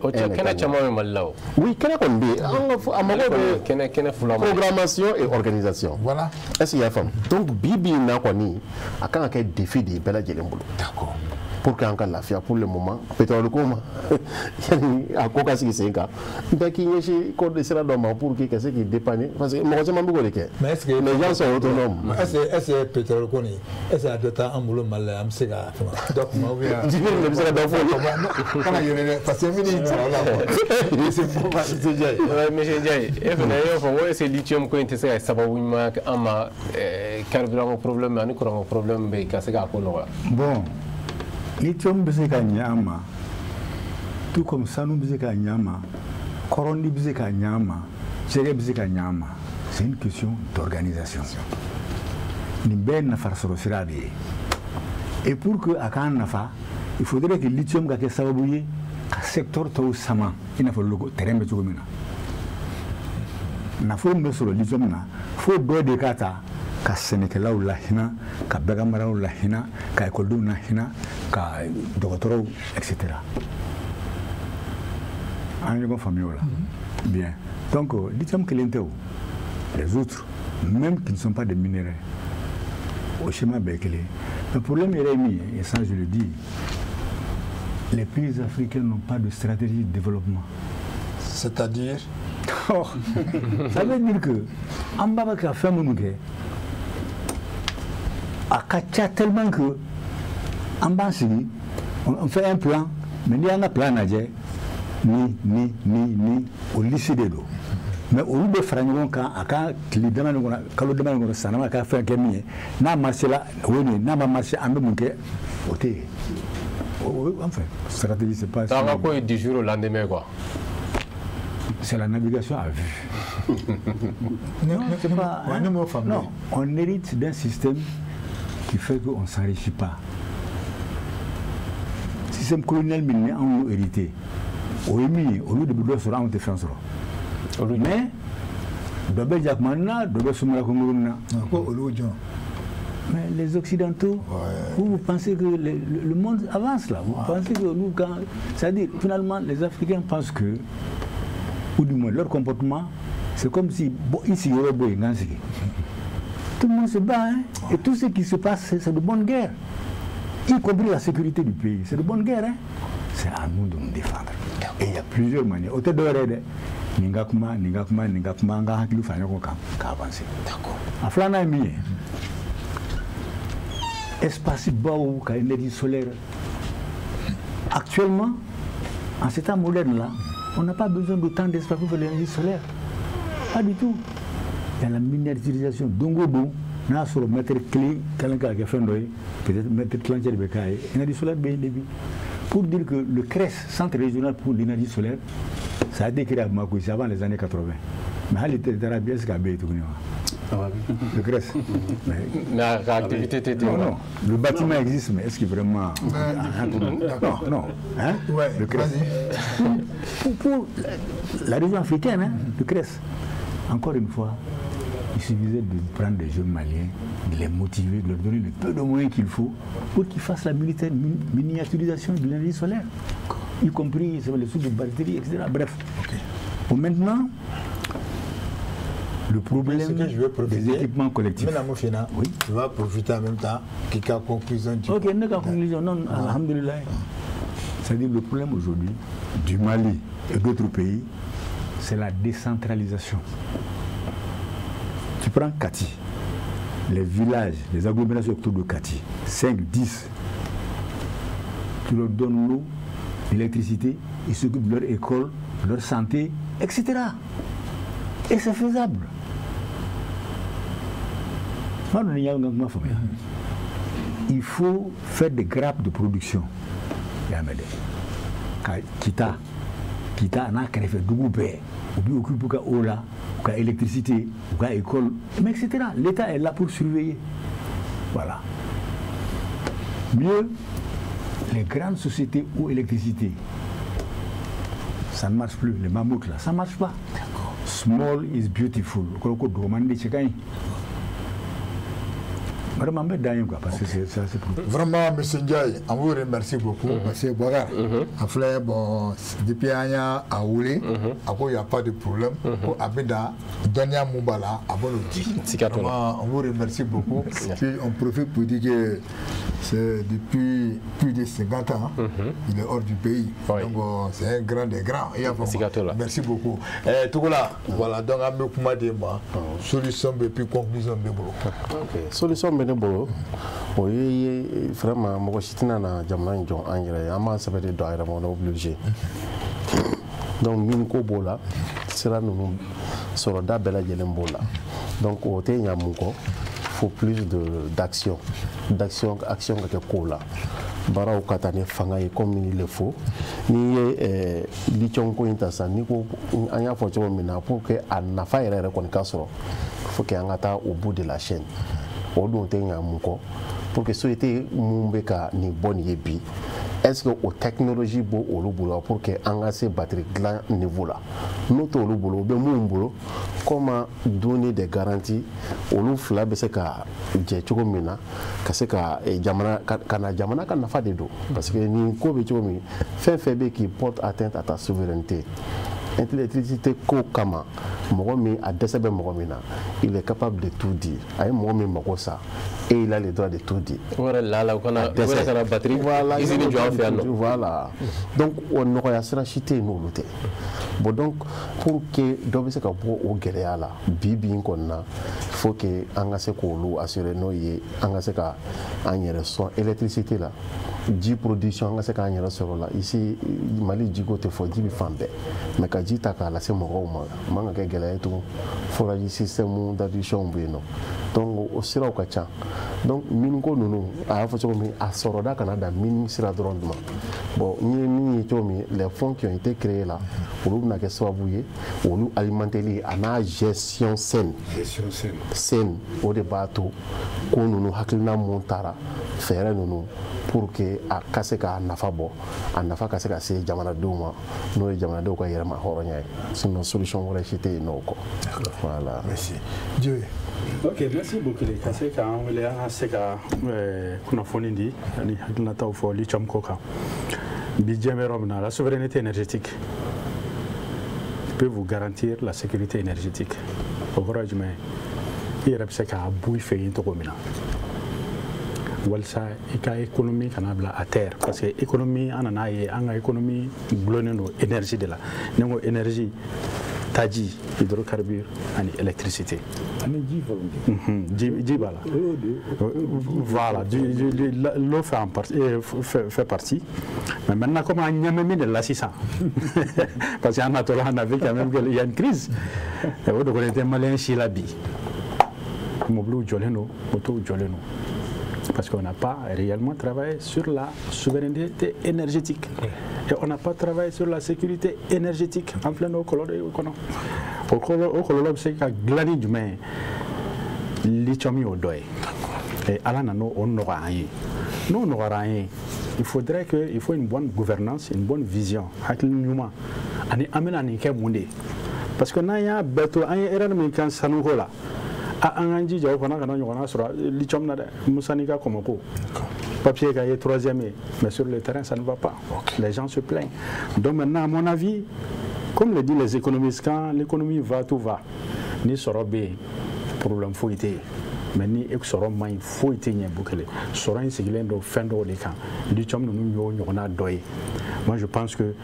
O kɛnɛ caman bɛ Mali la o. Oui, kɛnɛ kɔni bɛ yen, an ka a mago bɛ kɛnɛ fila ma. Programmation et organisation. Voilà. Est-ce qu'il y a faamu? Donc bi bi in na kɔni, a kan ka kɛ défi de ye bɛɛ lajɛlen bolo. D'accord. Pour qu'an ka lafiya pour le moment, pétrole ko ma yanni a ko ka sigi sen kan, bɛɛ k'i ɲɛsin ko de sira dɔ ma pour que ka se k'i dépanner, parce que mɔgɔ caman bɛ k'o de kɛ. Mais est-ce que les gens sont autonomes? Est-ce que pétrole ko nin, est-ce que a dɔ t'an bolo Mali la, an bɛ se ka fɛn dɔ kuma ou bien. Jibril de bɛ se ka dɔ fɔ. Kana yɛlɛ dɛ, parce que min y'i sara o la quoi. Monsieur Ndiaye. Monsieur Ndiaye, e fana e y'o fɔ ko est-ce que lithium ko in tɛ se ka sababu ɲuman kɛ an ma, carburant ko problème ani courant ko problème bɛ yen, ka se k'a ko nɔgɔya? Bon, lithium bɛ se ka ɲɛ an ma, tout comme sanu bɛ se ka ɲɛ an ma, kɔrɔndi bɛ se ka ɲɛ an ma, jɛgɛ bɛ se ka ɲɛ an ma. C'est une question d'organisation. Nin bɛɛ ye nafa sɔrɔ sira de ye. Et pour que a k'an nafa, il faudrait que lithium ka kɛ sababu ye ka secteur tɔw sama, i n'a fɔ terrain bɛ cogo min na. Nafolo min bɛ sɔrɔ lithium na, fo dɔ de ka ta ka sɛnɛkɛlaw lahinɛ, ka baganmaraw lahinɛ, ka ekɔlidenw lahinɛ, ka dɔgɔtɔrɔw, etc. An ye ɲɔgɔn faamuya o la. Bien. Donc lithium kelen tɛ o, les autres même qui ne sont pas des minéraux, o schéma bɛɛ ye kelen. Le problème yɛrɛ ye min ye, et ça je le dis, les pays africains n'ont pas de stratégie de développement. C'est-à-dire? Oh, ça veut dire que an b'a ka fɛn minnu kɛ, a ka ca tellement que an b'an sigi, on fait un plan, mais n'i y'an ka plan lajɛ, ni o liste de don. Mais olu bɛ fara ɲɔgɔn kan a ka tile dama nin kɔnɔ, kalo dama nin kɔnɔ, san dama ka fɛn kɛ min ye, n'a marché la o ye nin ye, n'a ma marché an bɛ mun kɛ, o tɛ yen. Enfin, stratégie, c'est pas. Donc, an ka ko ye du jour au lendemain, quoi. C'est la navigation à vue. Non, c'est pas, hein? Non, on hérite d'un système qui fait qu'on ne s'enrichit pas. Système colonial min ni anw y'o hérité, o ye min ye, olu de bɛ dɔ sɔrɔ, anw tɛ fɛn sɔrɔ. Mais dɔ bɛ jakuma na, dɔ bɛ sumala kunkurun na. Ko olu jɔn? Mais les Occidentaux, ouais. Vous pensez que le monde avance là. Vous pensez que nous, quand, c'est-à-dire, finalement, les Africains pensent que, ou du moins leur comportement, c'est comme si, bon, ici, il y aurait tout le monde se bat, hein? Et tout ce qui se passe, c'est de bonne guerre, y compris la sécurité du pays. C'est de bonne guerre, hein? C'est à nous de nous défendre. Et il y a plusieurs manières. Au tête ninga kuma, ninga kuma, ninga kuma, nga hakili fara ɲɔgɔn kan ka avancer. D'accord. A filanan ye min ye, espace baw ka énergie solaire. Actuellement, en ces temps modernes là, on n'a pas besoin d'autant d'espace pour faire l'énergie solaire. Pas du tout. Il y a la miniaturisation. Don o don, n'a sɔrɔ mètre kelen kelen ka kɛ fɛn dɔ ye, peut-être mètre tilancɛ de bɛ k'a ye. Énergie solaire bɛ yen depuis. Pour dire que le CRES, Centre régional pour l'énergie solaire, ça a été créé à Bamako ici avant les années 80. Mais hali taara bi, est-ce qu'a bɛ yen tuguni wa? Le CRES. Mais l'activité était. Non, non. Le bâtiment existe, mais est-ce qu'il vraiment. Non, non. Hein? Ouais, le CRES. Pour la région africaine, hein, le CRES. Encore une fois, il suffisait de prendre des jeunes Maliens, de les motiver, de leur donner le peu de moyens qu'il faut pour qu'ils fassent la miniaturisation de l'énergie solaire, y compris les sources de batteries, etc. Bref. Okay. Bon, maintenant, le problème que je veux profiter, des équipements collectifs. Maintenant, oui. Tu vas profiter en même temps qu'il y a conclusion. Ok, il y a conclusion. Non, alhamdoulilah. C'est-à-dire le problème aujourd'hui du Mali et d'autres pays, c'est la décentralisation. Tu prends Kati, les villages, les agglomérations autour de Kati, 5, 10, tu leur donnes l'eau, l'électricité, ils s'occupent de leur école, de leur santé, etc. Et c'est faisable. Il faut faire des grappes de production. Kita, Kita, n'a kɛrɛfɛ dugu bɛɛ, u b'i occupe ka eau la, u ka électricité, u ka école, mais etc. L'État est là pour surveiller. Voilà. Mieux, les grandes sociétés eau électricité, ça ne marche plus. Les mammouths là, ça ne marche pas. Small is beautiful. Vraiment, parce que c'est assez pour. Vraiment, M. Ndiaye, on vous remercie beaucoup. Parce que Boubacar, enfin, bon, depuis Anya à Oulé, il n'y a pas de problème. Pour Abida, Donia Moubala, à bon outil. Vraiment, on vous remercie beaucoup. Puis on profite pour dire que c'est depuis plus de 50 ans, il est hors du pays. Oui. Donc c'est un grand des grands. Merci beaucoup. Togola, voilà, donc on a solution et puis conclusion. Ok, solution bɛ ne bolo, o ye vraiment mɔgɔ si tɛna na jamana in jɔ an yɛrɛ ye, an b'an sɛbɛ de don a yɛrɛ ma, on est obligé. Donc min ko b'o la, sira ninnu sɔrɔda bɛɛ lajɛlen b'o la. Donc o tɛ ɲa mun kɔ, faut plus d'action, d'action, action ka kɛ kow la. Baaraw ka taa ni fanga ye comme il le faut. N'i ye lithium ko in ta sisan, n'i ko an y'a fɔ cogo min na, pour que a nafa yɛrɛ yɛrɛ kɔni ka sɔrɔ, faut que an ka taa au bout de la chaîne. O dun tɛ ɲa mun kɔ, pour que société mun bɛ ka nin bɔ nin ye bi, Est-ce que o technologie b'o olu bolo pour que an ka se batterie dilan niveau la? N'o t'olu bolo, o bɛ mun bolo? Comment donner des garanties? Olu fila bɛ se ka jɛ cogo min na ka se ka jamana ka na, jamana ka nafa de don, parce que nin ko bɛ cogo min, fɛn fɛn bɛ qui porte atteinte à ta souveraineté, électricité ko kama, mɔgɔ min a dɛsɛ bɛ mɔgɔ min na, il est capable de tout dire. A ye mɔgɔ min mago sa, et il a le droit de tout dire. O yɛrɛ la la, u kana u yɛrɛ kana batterie usine jɔ an fɛ yan nɔ. Voilà, donc o nɔgɔya sira si tɛ yen n'olu tɛ. Bon, donc pour que dɔ bɛ se ka bɔ o gɛlɛya la bi bi in kɔni na, il faut que an ka se k'olu assurer, n'o ye an ka se ka an yɛrɛ sɔn électricité la, ji production an ka se k'an yɛrɛ sɔrɔ la. Ici Mali, jiko tɛ fɔ, ji bɛ fan bɛɛ, mais ka ji ta k'a lase mɔgɔw ma, o man ka kɛ gɛlɛya ye tugun. Forage système d'adduction bɛ yen nɔ, donc o siraw ka ca. Donc miniko ninnu, a y'a fɔ cogo min, a sɔrɔda kana dan mine sira dɔrɔn ma. Bon, n ye min ye cogo min, les fonds qui ont été créés là, olu bɛna kɛ sababu ye olu alimenteli a n'a gestion saine. Gestion saine. Saine, o de b'a to ko ninnu hakilina mun taara fɛɛrɛ ninnu pour que a ka se k'a nafa bɔ, a nafa ka se ka se jamanadenw ma, n'o ye jamanadenw ka yɛrɛma hɔrɔnya ye. Sinon solution wɛrɛ si tɛ yen nɔ o kɔ. Voilà. Merci Dieu. Ok, merci beaucoup. Ka se k'an wele, an ka se ka kunnafoni di ani hakilinataw fɔ lithium ko kan. Bi diɲɛ bɛ yɔrɔ min na, la souveraineté énergétique peut vous garantir la sécurité énergétique. O kɔrɔ ye jumɛn ye? I yɛrɛ bɛ se k'a bɔ i fɛ yen cogo min na walasa i ka économie kana bila à terre, parce que économie, an nana ye, an ka économie gulonnen don énergie de la. Ni n ko énergie, taji, hydrocarbure ani électricité. Ani ji fɔlɔ. Ji b'a la. Voilà, l'eau fait, en partie, fait partie. Mais maintenant, comme an ɲɛ bɛ min de la sisan, parce qu'en attendant, on a vu quand même qu'il y a une crise. O de kɔni tɛ malien si la bi. Mobiliw jɔlen don, motow jɔlen don. Parce qu'on n'a pas réellement travaillé sur la souveraineté énergétique. Et on n'a pas travaillé sur la sécurité énergétique. En plein o kɔlɔlɔ de kɔnɔ. O kɔlɔlɔ bɛ se ka dilan ni jumɛn ye? Lithium y'o dɔ ye. Et Ala nana o nɔgɔya an ye. N'o nɔgɔyara an ye, il faudrait que, il faut une bonne gouvernance, une bonne vision, hakili ɲuman. Ani an bɛna nin kɛ mun de ye? Parce que n'an y'a bɛɛ to, an ye erreur min kɛ sanuko la, an k'an jija o fana kana ɲɔgɔnna sɔrɔ lithium na dɛ. Musa n'i ka kɔmɔko papier ka ye troisième ye, mais sur le terrain ça ne va pas. Les gens se plaignent. Donc maintenant, à mon avis, comme le disent les économistes, quand l'économie va, tout va. Ni sɔrɔ bɛ yen, problème foyi tɛ yen, mais ni e sɔrɔ man ɲi, foyi tɛ ɲɛ. Bukele sɔrɔ in sigilen don fɛn dɔw de kan, lithium ninnu y'o ɲɔgɔnna dɔ ye. Moi je pense que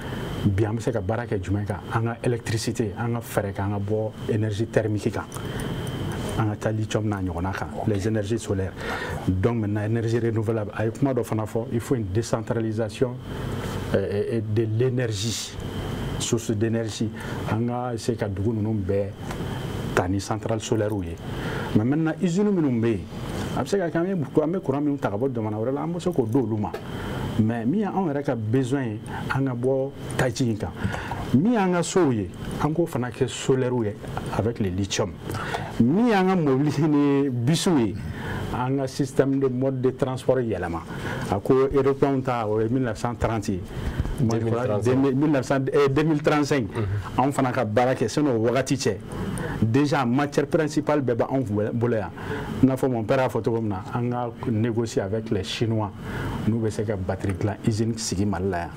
bi an bɛ se ka baara kɛ jumɛn kan? An ka électricité, an ka fɛɛrɛ kɛ an ka bɔ énergie thermique kan, an ka taa lithium n'a ɲɔgɔnna kan, les énergies solaires. Donc maintenant, énergie renouvelable, a ye kuma dɔ fana fɔ, il faut une décentralisation de l'énergie, source d'énergie. An ka essayer ka dugu ninnu bɛɛ ta ni centrale solaire ye. Mais maintenant, usine minnu bɛ yen, a bɛ se ka kɛ an bɛ courant minnu ta ka bɔ jamana wɛrɛ la, an bɛ se k'o d'olu ma. Mais min y'anw yɛrɛ ka besoin ye, an ka bɔ taji in kan. Min y'an ka sow ye, an k'o fana kɛ solaire ye avec le lithium. Min y'an ka mobili ni bisiw ye, an ka système de mode de transport yɛlɛma. A ko européen ta, o ye 1930 ye. 2035, anw fana ka baara kɛ sani o wagati cɛ. Déjà matière principale bɛɛ b'anw bolo yan. I n'a fɔ mon père y'a fɔ cogo min na, an ka négocier avec les Chinois, n'u bɛ se ka batterie dilan usine sigi Mali la yan.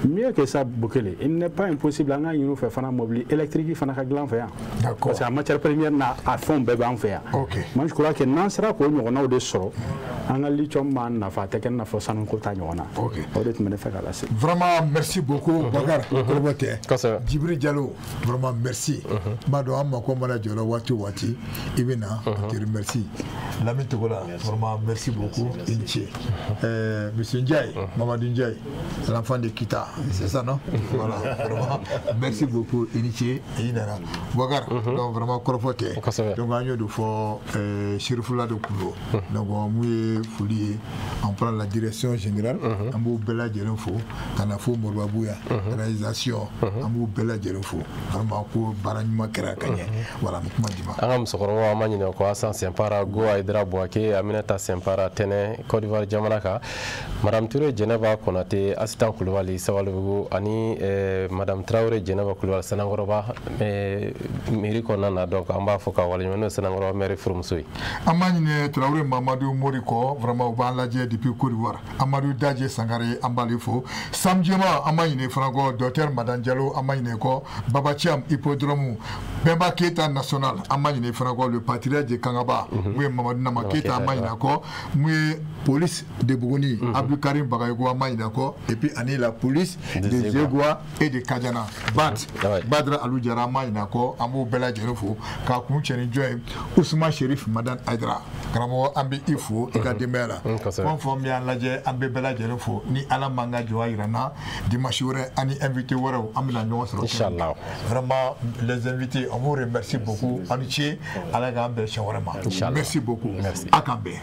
Mieux que ça, Bukele, il n'est pas impossible an ka ɲini u fɛ fana, mobili électrique fana ka dilan fɛ yan. Parce que a matière première n'a a fɛnw bɛɛ b'an fɛ yan. Moi je crois que n'an sera k'o ɲɔgɔnnaw de sɔrɔ, an ka lithium b'an nafa, a tɛ kɛ i n'a fɔ sanuko ta ɲɔgɔn na. O de tun bɛ ne fɛ ka lase. Vraiment merci beaucoup Bakar kɔrɔbɔ tɛ. Djibril Diallo, vraiment merci. N b'a dɔn an mako mana jɔ la waati o waati, i bɛ na, on te remercie. Lamine Togola, vraiment merci beaucoup, i ni ce. Monsieur Ndiaye, Mamadou Ndiaye, l'enfant de Kita, c'est ça non? Voilà, vraiment merci beaucoup, i ni ce, i nana. Bakar, donc vraiment kɔrɔfɔ tɛ. Donc an y'o de fɔ, Sirifula de kun don. Donc mun ye ye foli ye. On prend la direction générale, an b'u bɛɛ lajɛlen fo ka na fo Moribabu yan, réalisation, an b'u bɛɛ lajɛlen fo vraiment, ko baara ɲuman kɛra ka ɲɛ. Voilà, an bɛ kuma di ma. An ka musokɔrɔbaw, an ma ɲinɛ o kɔ, Asan Sɛnpara, Go Ayidara, Buwake Aminata Sɛnpara, Tɛnɛ Côte d'Ivoire jamana kan, Madame Touré Jɛnɛba Konate, Asitan Kulubali Sabalibugu, ani Madame Traoré Jɛnɛba Kulubali, Sanankɔrɔba mairie kɔnɔna na. Donc an b'a fɔ ka waleɲuman, n'o ye Sanankɔrɔba maire furumuso ye. An b'a ɲini Traoré Mamadu Mori kɔ, vraiment u b'an lajɛ depuis Côte d'Ivoire. Amadu Daje Sangare, an b'ale fo. Sam Jema, an b'a ɲini fana kɔ. Docteur Madan Diallo, an b'a ɲini kɔ. Baba Thiam, Hippodrome, Bɛnba Keyita national, an b'a ɲini fana kɔ. Le patriarche de Kangaba, mun ye Mamadu Nama Keyita, an b'a ɲini a kɔ. Mun ye police de Buguni, Abdou Karim Bagayogo, an b'a ɲini a kɔ. Et puis ani la police de Zegwa et de Kadiana, Bat Badra Alou Diarra, an b'a ɲini a kɔ. An b'o bɛɛ lajɛlen fo k'a kun cɛ ni jɔn ye? Ousmane Chérif Madane Aïdara. Karamɔgɔ, an bɛ i fo i ka denbaya la. Kosɛbɛ. Fɛn o fɛn min y'an lajɛ, an bɛ bɛɛ lajɛlen fo. Ni Ala m'an ka jɔ yira n na, dimanche wɛrɛ ani invité wɛrɛw, an bɛna ɲɔgɔn sɔrɔ. Inchallah. Vraiment, les invités, on vous remercie beaucoup. Aw ni ce, Ala k'an bɛn siɲɛ wɛrɛ ma. Inchallah. Merci beaucoup. Merci. A k'an bɛn.